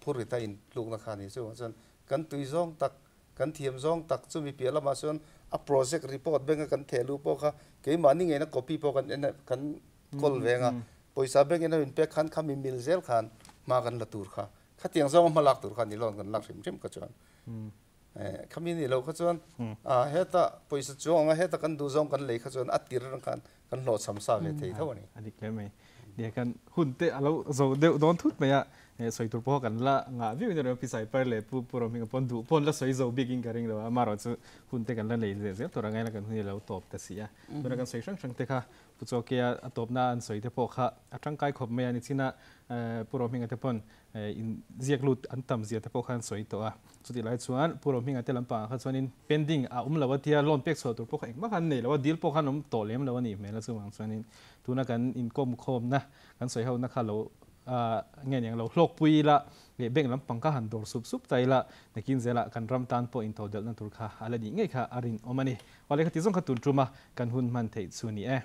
phur rit a in tlukna kha a ni. Chuvang chuan kan tui zawng tak, kan thiam zawng tak chumi piah lamah chuan a project report bank a kan theh luh pawh kha keimahni ngeina copy pawh kan en kan kawl veng a, pawisa bank in a min pek khan kha mi mil zel khan hma kan la tur kha khatiang zawnga hma lak tur kha a ni loan kan lak hrim hrim kha chuan. Khami ni lo kha chuan heta pawisa chuang anga heta kan duh zawng kan lei kha chuan a tir atang khan kan hlawhchham sa ve thei tho a ni. A dik hle mai. Nia kan hun te a lo zo deuh dawn thut mai a, sawi tur pawh kan la ngah viau in a ring a, Pi Saiper leh Pu Pu Rohminga pawn duh pawn la sawi zo bik in ka ring lo a, amaherawh chu hun te kan la nei leh zel tur a ngaina kan hun hi a lo tawp ta si a. Tuna kan sawi hrang hrang te kha Pu Chawkea a tawpna an sawi te pawh kha a tangkai khawp mai a, nichina Pu Rohminga te pawn in ziak lut an tam zia te pawh khan sawi tawh a. Chutih lai chuan Pu Rohminga te lampangah kha chuanin pending a awm lo a tia loan pek chhuah tur pawh kha engmah khan nei lo a, deal pawh khan awm tawh lem lo a nih hmel a, chuvang chuanin tuna kan inkawm khawmna kan sawi ho na kha lo nge niang lo hlawkpui ila. Leh bank lampang kha han dawr sup sup ta ila, nakin zelah kan ram tan pawh intodelhna tur kha a la nih ngei kha a rinawm a ni. Awle khati zawng kha tun tuma kan hun hman theih chu ni e.